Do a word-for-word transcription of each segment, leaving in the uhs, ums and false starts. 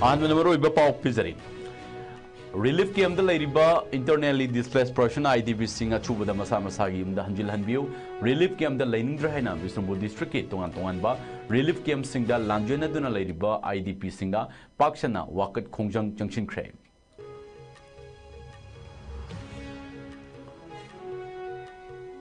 ꯑꯍꯥꯟꯕꯗ ꯃꯔꯨꯑꯣꯏꯕ ꯄꯥꯎ ꯄꯤꯖꯔꯤ꯫ ꯔꯤꯂꯤꯐ ꯀꯦꯝꯞꯇ ꯂꯩꯔꯤꯕ internally displaced person, IDPꯁꯤꯡ ꯑꯊꯨꯕꯗ ꯃꯁꯥ ꯃꯁꯥꯒꯤ ꯌꯨꯝꯗ ꯍꯟꯖꯤꯜꯍꯟꯕꯤꯌꯨ꯫ ꯔꯤꯂꯤꯐ ꯀꯦꯝꯞꯇ ꯂꯩꯅꯤꯡꯗ꯭ꯔꯦ ꯍꯥꯏꯅ ꯕꯤꯁꯅꯨꯄꯨꯔ ꯗꯤꯁꯇ꯭ꯔꯤꯛꯀꯤ ꯇꯣꯉꯥꯟ ꯇꯣꯉꯥꯟꯕ ꯔꯤꯂꯤꯐ ꯀꯦꯝꯞꯁꯤꯡꯗ ꯂꯥꯟꯖꯦꯟꯅꯗꯨꯅ ꯂꯩꯔꯤꯕ IDPꯁꯤꯡꯗ ꯄꯥꯛ ꯁꯟꯅ ꯋꯥꯀꯠ ꯈꯣꯡꯖꯪ ꯆꯪꯁꯤꯟꯈ꯭ꯔꯦ꯫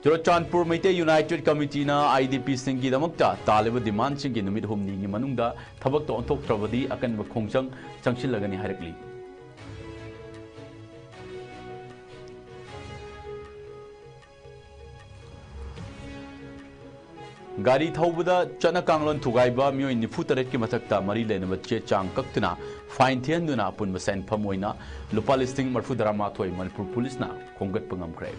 ꯆꯨꯔꯆꯥꯟꯄꯨꯔ ꯃꯩꯇꯩ ꯌꯨꯅꯥꯏꯇꯦꯗ ꯀꯃꯤꯇꯤꯅ IDPꯁꯤꯡꯒꯤꯗꯃꯛꯇ ꯇꯥꯜꯂꯤꯕ ꯗꯤꯃꯥꯟꯁꯤꯡꯒꯤ ꯅꯨꯃꯤꯠ ꯍꯨꯝꯅꯤꯒꯤ ꯃꯅꯨꯡꯗ ꯊꯕꯛꯇ ꯑꯣꯟꯊꯣꯛꯇ꯭ꯔꯕꯗꯤ ꯑꯀꯟꯕ ꯈꯣꯡꯖꯪ ꯆꯪꯁꯤꯜꯂꯒꯅꯤ ꯍꯥꯏꯔꯛꯂꯤ꯫ ꯒꯥꯔꯤ ꯊꯧꯕꯗ ꯆꯠꯅ ꯀꯥꯡꯂꯣꯟ ꯊꯨꯒꯥꯏꯕ ꯃꯤꯑꯣꯏ ꯅꯤꯐꯨ ꯇꯔꯦꯠꯀꯤ ꯃꯊꯛꯇ ꯃꯔꯤ ꯂꯩꯅꯕ ꯆꯦ ꯆꯥꯡ ꯀꯛꯇꯨꯅ ꯐꯥꯏꯟ ꯊꯤꯍꯟꯗꯨꯅ ꯑꯄꯨꯟꯕ ꯁꯦꯟꯐꯝ ꯑꯣꯏꯅ ꯂꯨꯄꯥ ꯂꯤꯁꯤꯡ ꯃꯔꯤꯐꯨ ꯇꯔꯥ ꯃꯥꯊꯣꯏ ꯃꯅꯤꯄꯨꯔ ꯄꯨꯂꯤꯁꯅ ꯈꯣꯝꯒꯠꯄ ꯉꯝꯈ꯭ꯔꯦ꯫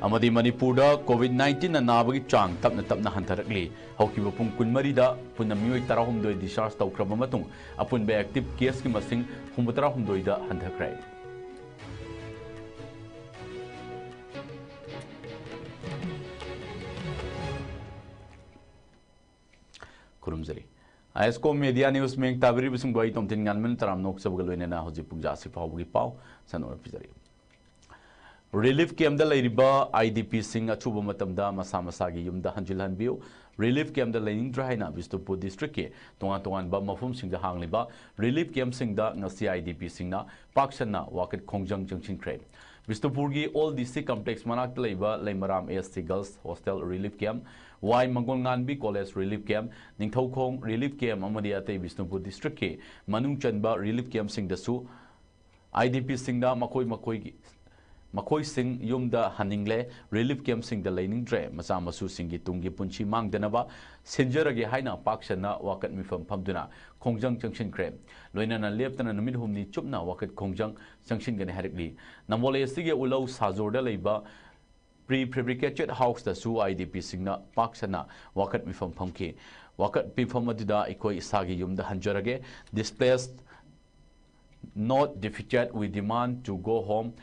ꯑꯃꯗꯤ ꯃꯅꯤꯄꯨꯔꯗ COVID nineteenꯅ ꯅꯥꯕꯒꯤ ꯆꯥꯡ ꯇꯞꯅ ꯇꯞꯅ ꯍꯟꯊꯔꯛꯂꯤ꯫ ꯍꯧꯈꯤꯕ ꯄꯨꯡ ꯀꯨꯟꯃꯔꯤꯗ ꯄꯨꯟꯅ ꯃꯤꯑꯣꯏ ꯇꯔꯥꯍꯨꯝꯗꯣꯏ discharge ꯇꯧꯈ꯭ꯔꯕ ꯃꯇꯨꯡ ꯑꯄꯨꯟꯕ active caseꯀꯤ ꯃꯁꯤꯡ ꯍꯨꯝꯐꯨꯇꯔꯥꯍꯨꯝꯗꯣꯏꯗ ꯍꯟꯊꯈ꯭ꯔꯦ꯫ ꯈꯨꯔꯨꯝꯖꯔꯤ꯫ ꯑꯥꯏ ꯑꯦꯁ ꯀꯣꯝ ꯃꯦꯗꯤꯌꯥ ꯅ꯭ꯌꯨꯁ ꯃꯤꯌꯦꯡ ꯇꯥꯕꯤꯔꯤꯕꯁꯤꯡꯕꯨ ꯑꯩ ꯇꯣꯝꯊꯤꯟ ꯉꯥꯟꯕꯅ ꯇꯔꯥꯝꯅ ꯑꯣꯛꯆꯕꯒ ꯂꯣꯏꯅꯅ ꯍꯧꯖꯤꯛ ꯄꯨꯡꯖꯥ ꯑꯁꯤ ꯐꯥꯎꯕꯒꯤ ꯄꯥꯎ ꯁꯟꯗꯣꯛꯅ ꯄꯤꯖꯔꯤ꯫ ꯔꯤꯂꯤꯐ ꯀꯦꯝꯞꯇ ꯂꯩꯔꯤꯕ IDPꯁꯤꯡ ꯑꯊꯨꯕ ꯃꯇꯝꯗ ꯃꯁꯥ ꯃꯁꯥꯒꯤ ꯌꯨꯝꯗ ꯍꯟꯖꯤꯜꯍꯟꯕꯤꯌꯨ꯫ ꯔꯤꯂꯤꯐ ꯀꯦꯝꯞꯇ ꯂꯩꯅꯤꯡꯗ꯭ꯔꯦ ꯍꯥꯏꯅ ꯕꯤꯁꯅꯨꯄꯨꯔ ꯗꯤꯁꯇ꯭ꯔꯤꯛꯀꯤ ꯇꯣꯉꯥꯟ ꯇꯣꯉꯥꯟꯕ ꯃꯐꯝꯁꯤꯡꯗ ꯍꯥꯡꯂꯤꯕ ꯔꯤꯂꯤꯐ ꯀꯦꯝꯞꯁꯤꯡꯗ ꯉꯁꯤ IDPꯁꯤꯡꯅ ꯄꯥꯛ ꯁꯟꯅ ꯋꯥꯀꯠ ꯈꯣꯡꯖꯪ ꯆꯪꯁꯤꯟꯈ꯭ꯔꯦ꯫ ꯕꯤꯁꯅꯨꯄꯨꯔꯒꯤ ꯑꯣꯜ DC complex ꯃꯅꯥꯛꯇ ꯂꯩꯕ ꯂꯩꯃꯔꯥꯝ SC Girls Hostel Relief Camp, ꯋꯥꯏ ꯃꯪꯒꯣꯜꯉꯥꯟꯕꯤ College Relief Camp, Ningthoukhong Relief Camp ꯑꯃꯗꯤ ꯑꯇꯩ ꯕꯤꯁꯅꯨꯄꯨꯔ ꯗꯤꯁꯇ꯭ꯔꯤꯛꯀꯤ ꯃꯅꯨꯡ ꯆꯟꯕ ꯔꯤꯂꯤꯐ ꯀꯦꯝꯞꯁꯤꯡꯗꯁꯨ IDPꯁꯤꯡꯗ ꯃꯈꯣꯏ ꯃꯈꯣꯏꯒꯤ ꯃꯈꯣꯏꯁꯤꯡ ꯌꯨꯝꯗ ꯍꯟꯅꯤꯡꯂꯦ, ꯔꯤꯂꯤꯐ ꯀꯦꯝꯞꯁꯤꯡꯗ ꯂꯩꯅꯤꯡꯗ꯭ꯔꯦ, ꯃꯆꯥ ꯃꯁꯨꯁꯤꯡꯒꯤ ꯇꯨꯡꯒꯤ ꯄꯨꯟꯁꯤ ꯃꯥꯡꯗꯅꯕ ꯁꯤꯟꯖꯔꯒꯦ ꯍꯥꯏꯅ ꯄꯥꯛ ꯁꯟꯅ ꯋꯥꯀꯠ ꯃꯤꯐꯝ ꯐꯝꯗꯨꯅ ꯈꯣꯡꯖꯪ ꯆꯪꯁꯤꯟꯈ꯭ꯔꯦ꯫ ꯂꯣꯏꯅꯅ ꯂꯦꯞꯇꯅ ꯅꯨꯃꯤꯠ ꯍꯨꯝꯅꯤ ꯆꯨꯞꯅ ꯋꯥꯀꯠ ꯈꯣꯡꯖꯪ ꯆꯪꯁꯤꯟꯒꯅꯤ ꯍꯥꯏꯔꯛꯂꯤ꯫ ꯅꯝꯕꯣꯜ SCꯒꯤ ꯎꯂꯧ ꯁꯥꯖꯣꯔꯗ ꯂꯩꯕ Prefabricated Houseꯇꯁꯨ IDPꯁꯤꯡꯅ ꯄꯥꯛ ꯁꯟꯅ ꯋꯥꯀꯠ ꯃꯤꯐꯝ ꯐꯝꯈꯤ꯫ ꯋꯥꯀꯠ ꯃꯤꯐꯝ ꯑꯗꯨꯗ ꯑꯩꯈꯣꯏ ꯏꯁꯥꯒꯤ ꯌꯨꯝꯗ ꯍꯟꯖꯔꯒꯦ, displaced, not defeated, we demand to go home,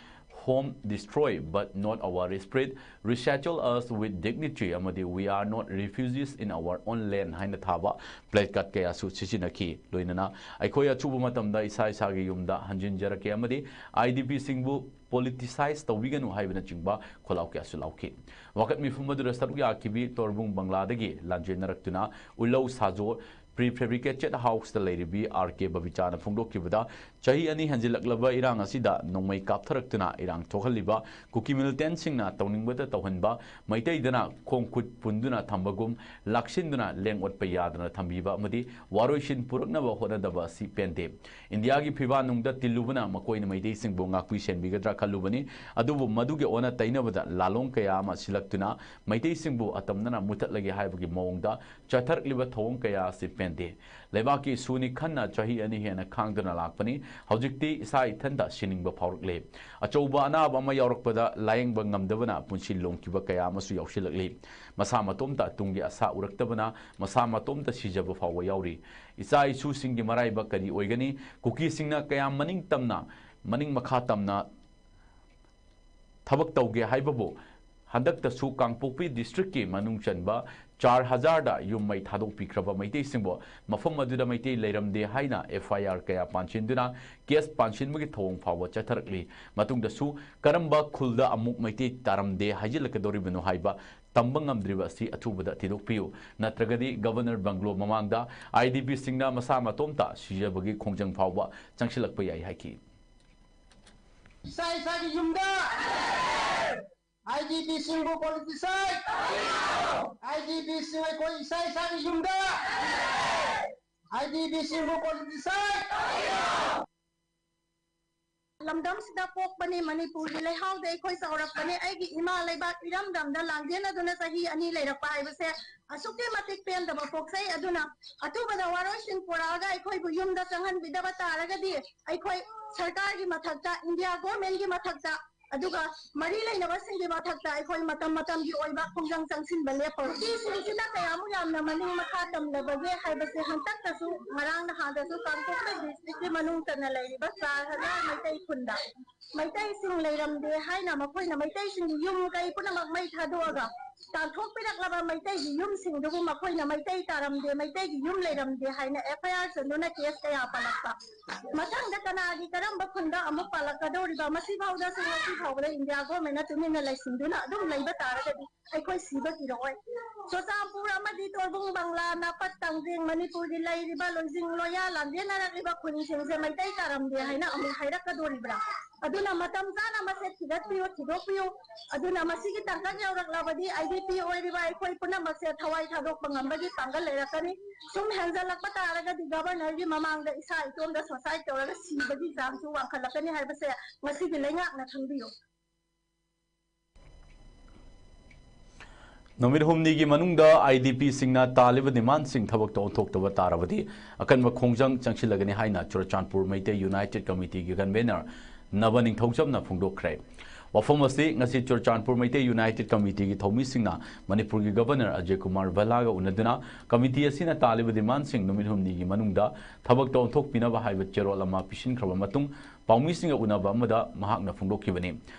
Bomb destroy but not our spirit, resettle us with dignity ꯑꯃꯗꯤ We are not refugees in our own land ꯍꯥꯏꯅ ꯊꯥꯕ placard ꯀꯌꯥꯁꯨ ꯁꯤꯖꯤꯟꯅꯈꯤ꯫ ꯂꯣꯏꯅꯅ ꯑꯩꯈꯣꯏ ꯑꯊꯨꯕ ꯃꯇꯝꯗ ꯏꯁꯥ ꯏꯁꯥꯒꯤ ꯌꯨꯝꯗ ꯍꯟꯖꯤꯟꯖꯔꯛꯀꯦ ꯑꯃꯗꯤ IDPꯁꯤꯡꯕꯨ politicize ꯇꯧꯕꯤꯒꯅꯨ ꯍꯥꯏꯕꯅꯆꯤꯡꯕ ꯈꯣꯜꯂꯥꯎ ꯀꯌꯥꯁꯨ ꯂꯥꯎꯈꯤ꯫ ꯋꯥꯀꯠ ꯃꯤꯐꯝ ꯑꯗꯨꯗ ꯁꯔꯨꯛ ꯌꯥꯈꯤꯕꯤ ꯇꯣꯔꯕꯨꯡ ꯕꯪꯂꯥꯗꯒꯤ ꯂꯥꯟꯖꯦꯟꯅꯔꯛꯇꯨꯅ ꯎꯂꯧ ꯁꯥꯖꯣ prefabricated houseꯇ ꯂꯩꯔꯤꯕꯤ R K ꯕꯕꯤꯇꯥꯅ ꯐꯣꯡꯗꯣꯛꯈꯤꯕꯗ, ꯆꯍꯤ ꯑꯅꯤ ꯍꯦꯟꯖꯤꯜꯂꯛꯂꯕ ꯏꯔꯥꯡ ꯑꯁꯤꯗ ꯅꯣꯡꯃꯩ ꯀꯥꯞꯊꯔꯛꯇꯨꯅ ꯏꯔꯥꯡ ꯊꯣꯛꯍꯜꯂꯤꯕ ꯀꯨꯀꯤ militantꯁꯤꯡꯅ ꯇꯧꯅꯤꯡꯕꯇ ꯇꯧꯍꯟꯕ, ꯃꯩꯇꯩꯗꯅ ꯈꯣꯡ ꯈꯨꯠ ꯄꯨꯟꯗꯨꯅ ꯊꯝꯕꯒꯨꯝ ꯂꯥꯛꯁꯤꯟꯗꯨꯅ ꯂꯦꯡ ꯑꯣꯠꯄ ꯌꯥꯗꯅ ꯊꯝꯕꯤꯕ ꯑꯃꯗꯤ ꯋꯥꯔꯣꯏꯁꯤꯟ ꯄꯨꯔꯛꯅꯕ ꯍꯣꯠꯅꯗꯕ ꯑꯁꯤ ꯄꯦꯟꯗꯦ꯫ ꯏꯟꯗꯤꯌꯥꯒꯤ ꯐꯤꯕꯥꯟꯅꯨꯡꯗ ꯇꯤꯜꯂꯨꯕꯅ ꯃꯈꯣꯏꯅ ꯃꯩꯇꯩꯁꯤꯡꯕꯨ ꯉꯥꯛꯄꯤ ꯁꯦꯟꯕꯤꯒꯗ꯭ꯔꯥ ꯈꯜꯂꯨꯕꯅꯤ, ꯑꯗꯨꯕꯨ ꯃꯗꯨꯒꯤ ꯑꯣꯟꯅ ꯇꯩꯅꯕꯗ ꯂꯥꯂꯣꯡ ꯀꯌꯥ ꯑꯃ ꯁꯤꯜꯂꯛꯇꯨꯅ ꯃꯩꯇꯩꯁꯤꯡꯕꯨ ꯑꯇꯝꯅꯅ ꯃꯨꯊꯠꯂꯒꯦ ꯍꯥꯏꯕꯒꯤ ꯃꯑꯣꯡꯗ ꯆꯠꯊꯔꯛꯂꯤꯕ ꯊꯧꯑꯣꯡ ꯀꯌꯥ ꯑꯁꯤ ꯄꯦꯟꯗꯦ꯫ ꯂꯩꯕꯥꯛꯀꯤ ꯏꯁꯨꯅꯤ ꯈꯟꯅ ꯆꯍꯤ ꯑꯅꯤ ꯍꯦꯟꯅ ꯈꯥꯡꯗꯨꯅ ꯂꯥꯛꯄꯅꯤ꯫ ꯍꯧꯖꯤꯛꯇꯤ ꯏꯁꯥ ꯏꯊꯟꯇ ꯁꯤꯅꯤꯡꯕ ꯐꯥꯎꯔꯛꯂꯦ꯫ ꯑꯆꯧꯕ ꯑꯅꯥꯕ ꯑꯃ ꯌꯥꯎꯔꯛꯄꯗ ꯂꯥꯌꯦꯡꯕ ꯉꯝꯗꯕꯅ ꯄꯨꯟꯁꯤ ꯂꯣꯝꯈꯤꯕ ꯀꯌꯥ ꯑꯃꯁꯨ ꯌꯥꯎꯁꯤꯜꯂꯛꯂꯤ꯫ ꯃꯁꯥ ꯃꯇꯣꯝꯇ ꯇꯨꯡꯒꯤ ꯑꯁꯥ ꯎꯔꯛꯇꯕꯅ ꯃꯁꯥ ꯃꯇꯣꯝꯇ ꯁꯤꯖꯕ ꯐꯥꯎꯕ ꯌꯥꯎꯔꯤ꯫ ꯏꯆꯥ ꯏꯁꯨꯁꯤꯡꯒꯤ ꯃꯔꯥꯏꯕꯛ ꯀꯔꯤ ꯑꯣꯏꯒꯅꯤ? ꯀꯨꯀꯤꯁꯤꯡꯅ ꯀꯌꯥꯝ ꯃꯅꯤꯡ ꯇꯝꯅ, ꯃꯅꯤꯡ ꯃꯈꯥ ꯇꯝꯅ ꯊꯕꯛ ꯇꯧꯒꯦ ꯍꯥꯏꯕꯕꯨ ꯍꯟꯗꯛꯇꯁꯨ ꯀꯥꯡꯄꯣꯛꯄꯤ districtꯀꯤ ꯃꯅꯨꯡ ꯆꯟꯕ ꯆꯥꯔ ꯍꯖꯥꯔꯗ ꯌꯨꯝ ꯃꯩ ꯊꯥꯗꯣꯛꯄꯤꯈ꯭ꯔꯕ ꯃꯩꯇꯩꯁꯤꯡꯕꯨ ꯃꯐꯝ ꯑꯗꯨꯗ ꯃꯩꯇꯩ ꯂꯩꯔꯝꯗꯦ ꯍꯥꯏꯅ FIR ꯀꯌꯥ ꯄꯥꯟꯁꯤꯟꯗꯨꯅ case ꯄꯥꯟꯁꯤꯟꯕꯒꯤ ꯊꯧꯑꯣꯡ ꯐꯥꯎꯕ ꯆꯠꯊꯔꯛꯂꯤ꯫ ꯃꯇꯨꯡꯗꯁꯨ ꯀꯔꯝꯕ ꯈꯨꯜꯗ ꯑꯃꯨꯛ ꯃꯩꯇꯩ ꯇꯥꯔꯝꯗꯦ ꯍꯥꯏꯖꯤꯜꯂꯛꯀꯗꯧꯔꯤꯕꯅꯣ ꯍꯥꯏꯕ ꯇꯝꯕ ꯉꯝꯗ꯭ꯔꯤꯕ ꯑꯁꯤ ꯑꯊꯨꯕꯗ ꯊꯤꯗꯣꯛꯄꯤꯌꯨ, ꯅꯠꯇ꯭ꯔꯒꯗꯤ Governor Bungalow ꯃꯃꯥꯡꯗ IDPꯁꯤꯡꯅ ꯃꯁꯥ ꯃꯇꯣꯝꯇ ꯁꯤꯖꯕꯒꯤ ꯈꯣꯡꯖꯪ ꯐꯥꯎꯕ ꯆꯪꯁꯤꯜꯂꯛꯄ ꯌꯥꯏ ꯍꯥꯏꯈꯤ꯫ ꯏꯁꯥ ꯏꯁꯥꯒꯤ ꯌꯨꯝꯗ IDPꯁꯤꯡꯕꯨ politicize, IDPꯁꯤꯡ ꯑꯩꯈꯣꯏ ꯏꯁꯥ ꯏꯁꯥꯒꯤ ꯌꯨꯝꯗ IDPꯁꯤꯡꯕꯨ politicize꯫ ꯂꯝꯗꯝꯁꯤꯗ ꯄꯣꯛꯄꯅꯤ, ꯃꯅꯤꯄꯨꯔꯒꯤ ꯂꯩꯍꯥꯎꯗ ꯑꯩꯈꯣꯏ ꯆꯥꯎꯔꯛꯄꯅꯤ꯫ ꯑꯩꯒꯤ ꯏꯃꯥ ꯂꯩꯕꯥꯛ ꯏꯔꯝꯗꯝꯗ ꯂꯥꯟꯖꯦꯟꯅꯗꯨꯅ ꯆꯍꯤ ꯑꯅꯤ ꯂꯩꯔꯛꯄ ꯍꯥꯏꯕꯁꯦ ꯑꯁꯨꯛꯀꯤ ꯃꯇꯤꯛ ꯄꯦꯟꯗꯕ ꯄꯣꯛꯆꯩ꯫ ꯑꯗꯨꯅ ꯑꯊꯨꯕꯗ ꯋꯥꯔꯣꯏꯁꯤꯟ ꯄꯨꯔꯛꯑꯒ ꯑꯩꯈꯣꯏꯕꯨ ꯌꯨꯝꯗ ꯆꯪꯍꯟꯕꯤꯗꯕ ꯇꯥꯔꯒꯗꯤ ꯑꯩꯈꯣꯏ ꯁꯔꯀꯥꯔꯒꯤ ꯃꯊꯛꯇ, ꯏꯟꯗꯤꯌꯥ governmentꯀꯤ ꯃꯊꯛꯇ, ꯑꯗꯨꯒ ꯃꯔꯤ ꯂꯩꯅꯕꯁꯤꯡꯒꯤ ꯃꯊꯛꯇ ꯑꯩꯈꯣꯏ ꯃꯇꯝ ꯃꯇꯝꯒꯤ ꯑꯣꯏꯕ ꯈꯣꯡꯖꯪ ꯆꯪꯁꯤꯟꯕ ꯂꯦꯞꯄꯔꯣꯏ꯫ ꯅꯨꯄꯤꯁꯤꯡꯁꯤꯅ ꯀꯌꯥꯃꯨꯛ ꯌꯥꯝꯅ ꯃꯅꯤꯡ ꯃꯈꯥ ꯇꯝꯂꯕꯒꯦ ꯍꯥꯏꯕꯁꯦ ꯍꯟꯗꯛꯇꯁꯨ, ꯉꯔꯥꯡ ꯅꯍꯥꯟꯗꯁꯨ ꯀꯥꯡꯄꯣꯛꯄꯤ districtꯀꯤ ꯃꯅꯨꯡ ꯆꯟꯅ ꯂꯩꯔꯤꯕ ꯆꯥꯔ ꯍꯖꯥꯔ ꯃꯩꯇꯩ ꯈꯨꯟꯗ ꯃꯩꯇꯩꯁꯤꯡ ꯂꯩꯔꯝꯗꯦ ꯍꯥꯏꯅ ꯃꯈꯣꯏꯅ ꯃꯩꯇꯩꯁꯤꯡꯒꯤ ꯌꯨꯝ ꯀꯩ ꯄꯨꯝꯅꯃꯛ ꯃꯩ ꯊꯥꯗꯣꯛꯑꯒ ꯇꯥꯟꯊꯣꯛꯄꯤꯔꯛꯂꯕ ꯃꯩꯇꯩꯒꯤ ꯌꯨꯝꯁꯤꯡꯗꯨꯕꯨ ꯃꯈꯣꯏꯅ ꯃꯩꯇꯩ ꯇꯥꯔꯝꯗꯦ, ꯃꯩꯇꯩꯒꯤ ꯌꯨꯝ ꯂꯩꯔꯝꯗꯦ ꯍꯥꯏꯅ F I R ꯆꯟꯗꯨꯅ case ꯀꯌꯥ ꯄꯥꯜꯂꯛꯄ꯫ ꯃꯊꯪꯗ ꯀꯅꯥꯒꯤ ꯀꯔꯝꯕ ꯈꯨꯟꯗ ꯑꯃꯨꯛ ꯄꯥꯜꯂꯛꯀꯗꯧꯔꯤꯕ? ꯃꯁꯤ ꯐꯥꯎꯗꯁꯨ, ꯉꯁꯤ ꯐꯥꯎꯕꯗ India government ꯅ ꯇꯨꯃꯤꯟꯅ ꯂꯩꯁꯤꯟꯗꯨꯅ ꯑꯗꯨꯝ ꯂꯩꯕ ꯇꯥꯔꯒꯗꯤ ꯑꯩꯈꯣꯏ ꯁꯤꯕ ꯀꯤꯔꯛꯑꯣꯏ꯫ ꯆꯨꯔꯆꯥꯟꯄꯨꯔ ꯑꯃꯗꯤ ꯇꯣꯔꯕꯨꯡ ꯕꯪꯂꯥ, ꯅꯥꯄꯠ ꯇꯥꯡꯖꯦꯡ, ꯃꯅꯤꯄꯨꯔꯒꯤ ꯂꯩꯔꯤꯕ ꯂꯣꯏꯖꯤꯡ ꯂꯣꯌꯥ ꯂꯥꯟꯖꯦꯟꯅꯔꯛꯂꯤꯕ ꯈꯨꯟꯁꯤꯡꯁꯦ ꯃꯩꯇꯩ ꯇꯥꯔꯝꯗꯦ ꯍꯥꯏꯅ ꯑꯃꯨꯛ ꯍꯥꯏꯔꯛꯀꯗꯣꯔꯤꯕ꯭ꯔꯥ? ꯑꯗꯨꯅ ꯃꯇꯝ ꯆꯥꯅ ꯃꯁꯦ ꯊꯤꯒꯠꯄꯤꯌꯨ, ꯊꯤꯗꯣꯛꯄꯤꯌꯨ꯫ ꯑꯗꯨꯅ ꯃꯁꯤꯒꯤ ꯇꯥꯡꯀꯛ ꯌꯧꯔꯛꯂꯕꯗꯤ I D P ꯑꯣꯏꯔꯤꯕ ꯑꯩꯈꯣꯏ ꯄꯨꯝꯅꯃꯛꯁꯦ ꯊꯋꯥꯏ ꯊꯥꯗꯣꯛꯄ ꯉꯝꯕꯒꯤ ꯄꯥꯡꯒꯜ ꯂꯩꯔꯛꯀꯅꯤ꯫ ꯁꯨꯝ ꯍꯦꯟꯖꯜꯂꯛꯄ ꯇꯥꯔꯒꯗꯤ governor ꯒꯤ ꯃꯃꯥꯡꯗ ꯏꯁꯥ ꯏꯇꯣꯝꯇ suicide ꯇꯧꯔꯒ ꯁꯤꯕꯒꯤ ꯆꯥꯡꯁꯨ ꯋꯥꯡꯈꯠꯂꯛꯀꯅꯤ ꯍꯥꯏꯕꯁꯦ ꯉꯁꯤꯒꯤ ꯂꯩꯉꯥꯛꯅ ꯈꯪꯕꯤꯌꯨ꯫ ꯅꯨꯃꯤꯠ ꯍꯨꯝꯅꯤꯒꯤ ꯃꯅꯨꯡꯗ I D P ꯁꯤꯡꯅ ꯇꯥꯜꯂꯤꯕ demand ꯁꯤꯡ ꯊꯕꯛꯇ ꯑꯣꯟꯊꯣꯛꯇꯕ ꯇꯥꯔꯕꯗꯤ ꯑꯀꯟꯕ ꯈꯣꯡꯖꯪ ꯆꯪꯁꯤꯜꯂꯒꯅꯤ ꯍꯥꯏꯅ ꯆꯨꯔꯆꯥꯟꯄꯨꯔ ꯃꯩꯇꯩ United Committee ꯒꯤ convenor ꯅꯕ ꯅꯤꯡꯊꯧꯖꯝꯅ ꯐꯣꯡꯗꯣꯛꯈ꯭ꯔꯦ꯫ ꯋꯥꯐꯝ ꯑꯁꯤ ꯉꯁꯤ ꯆꯨꯔꯆꯥꯟꯄꯨꯔ ꯃꯩꯇꯩ United Committee ꯒꯤ ꯊꯧꯃꯤꯁꯤꯡꯅ ꯃꯅꯤꯄꯨꯔꯒꯤ governor ꯑꯖꯌ ꯀꯨꯃꯥꯔ ꯚꯜꯂꯥꯒ ꯎꯅꯗꯨꯅ committee ꯑꯁꯤꯅ ꯇꯥꯜꯂꯤꯕ demand ꯁꯤꯡ ꯅꯨꯃꯤꯠ ꯍꯨꯝꯅꯤꯒꯤ ꯃꯅꯨꯡꯗ ꯊꯕꯛꯇ ꯑꯣꯟꯊꯣꯛꯄꯤꯅꯕ ꯍꯥꯏꯕ ꯆꯦꯔꯣꯜ ꯑꯃ ꯄꯤꯁꯤꯟꯈ꯭ꯔꯕ ꯃꯇꯨꯡ ꯄꯥꯎꯃꯤꯁꯤꯡꯒ ꯎꯅꯕ ꯑꯃꯗ ꯃꯍꯥꯛꯅ ꯐꯣꯡꯗꯣꯛꯈꯤꯕꯅꯤ꯫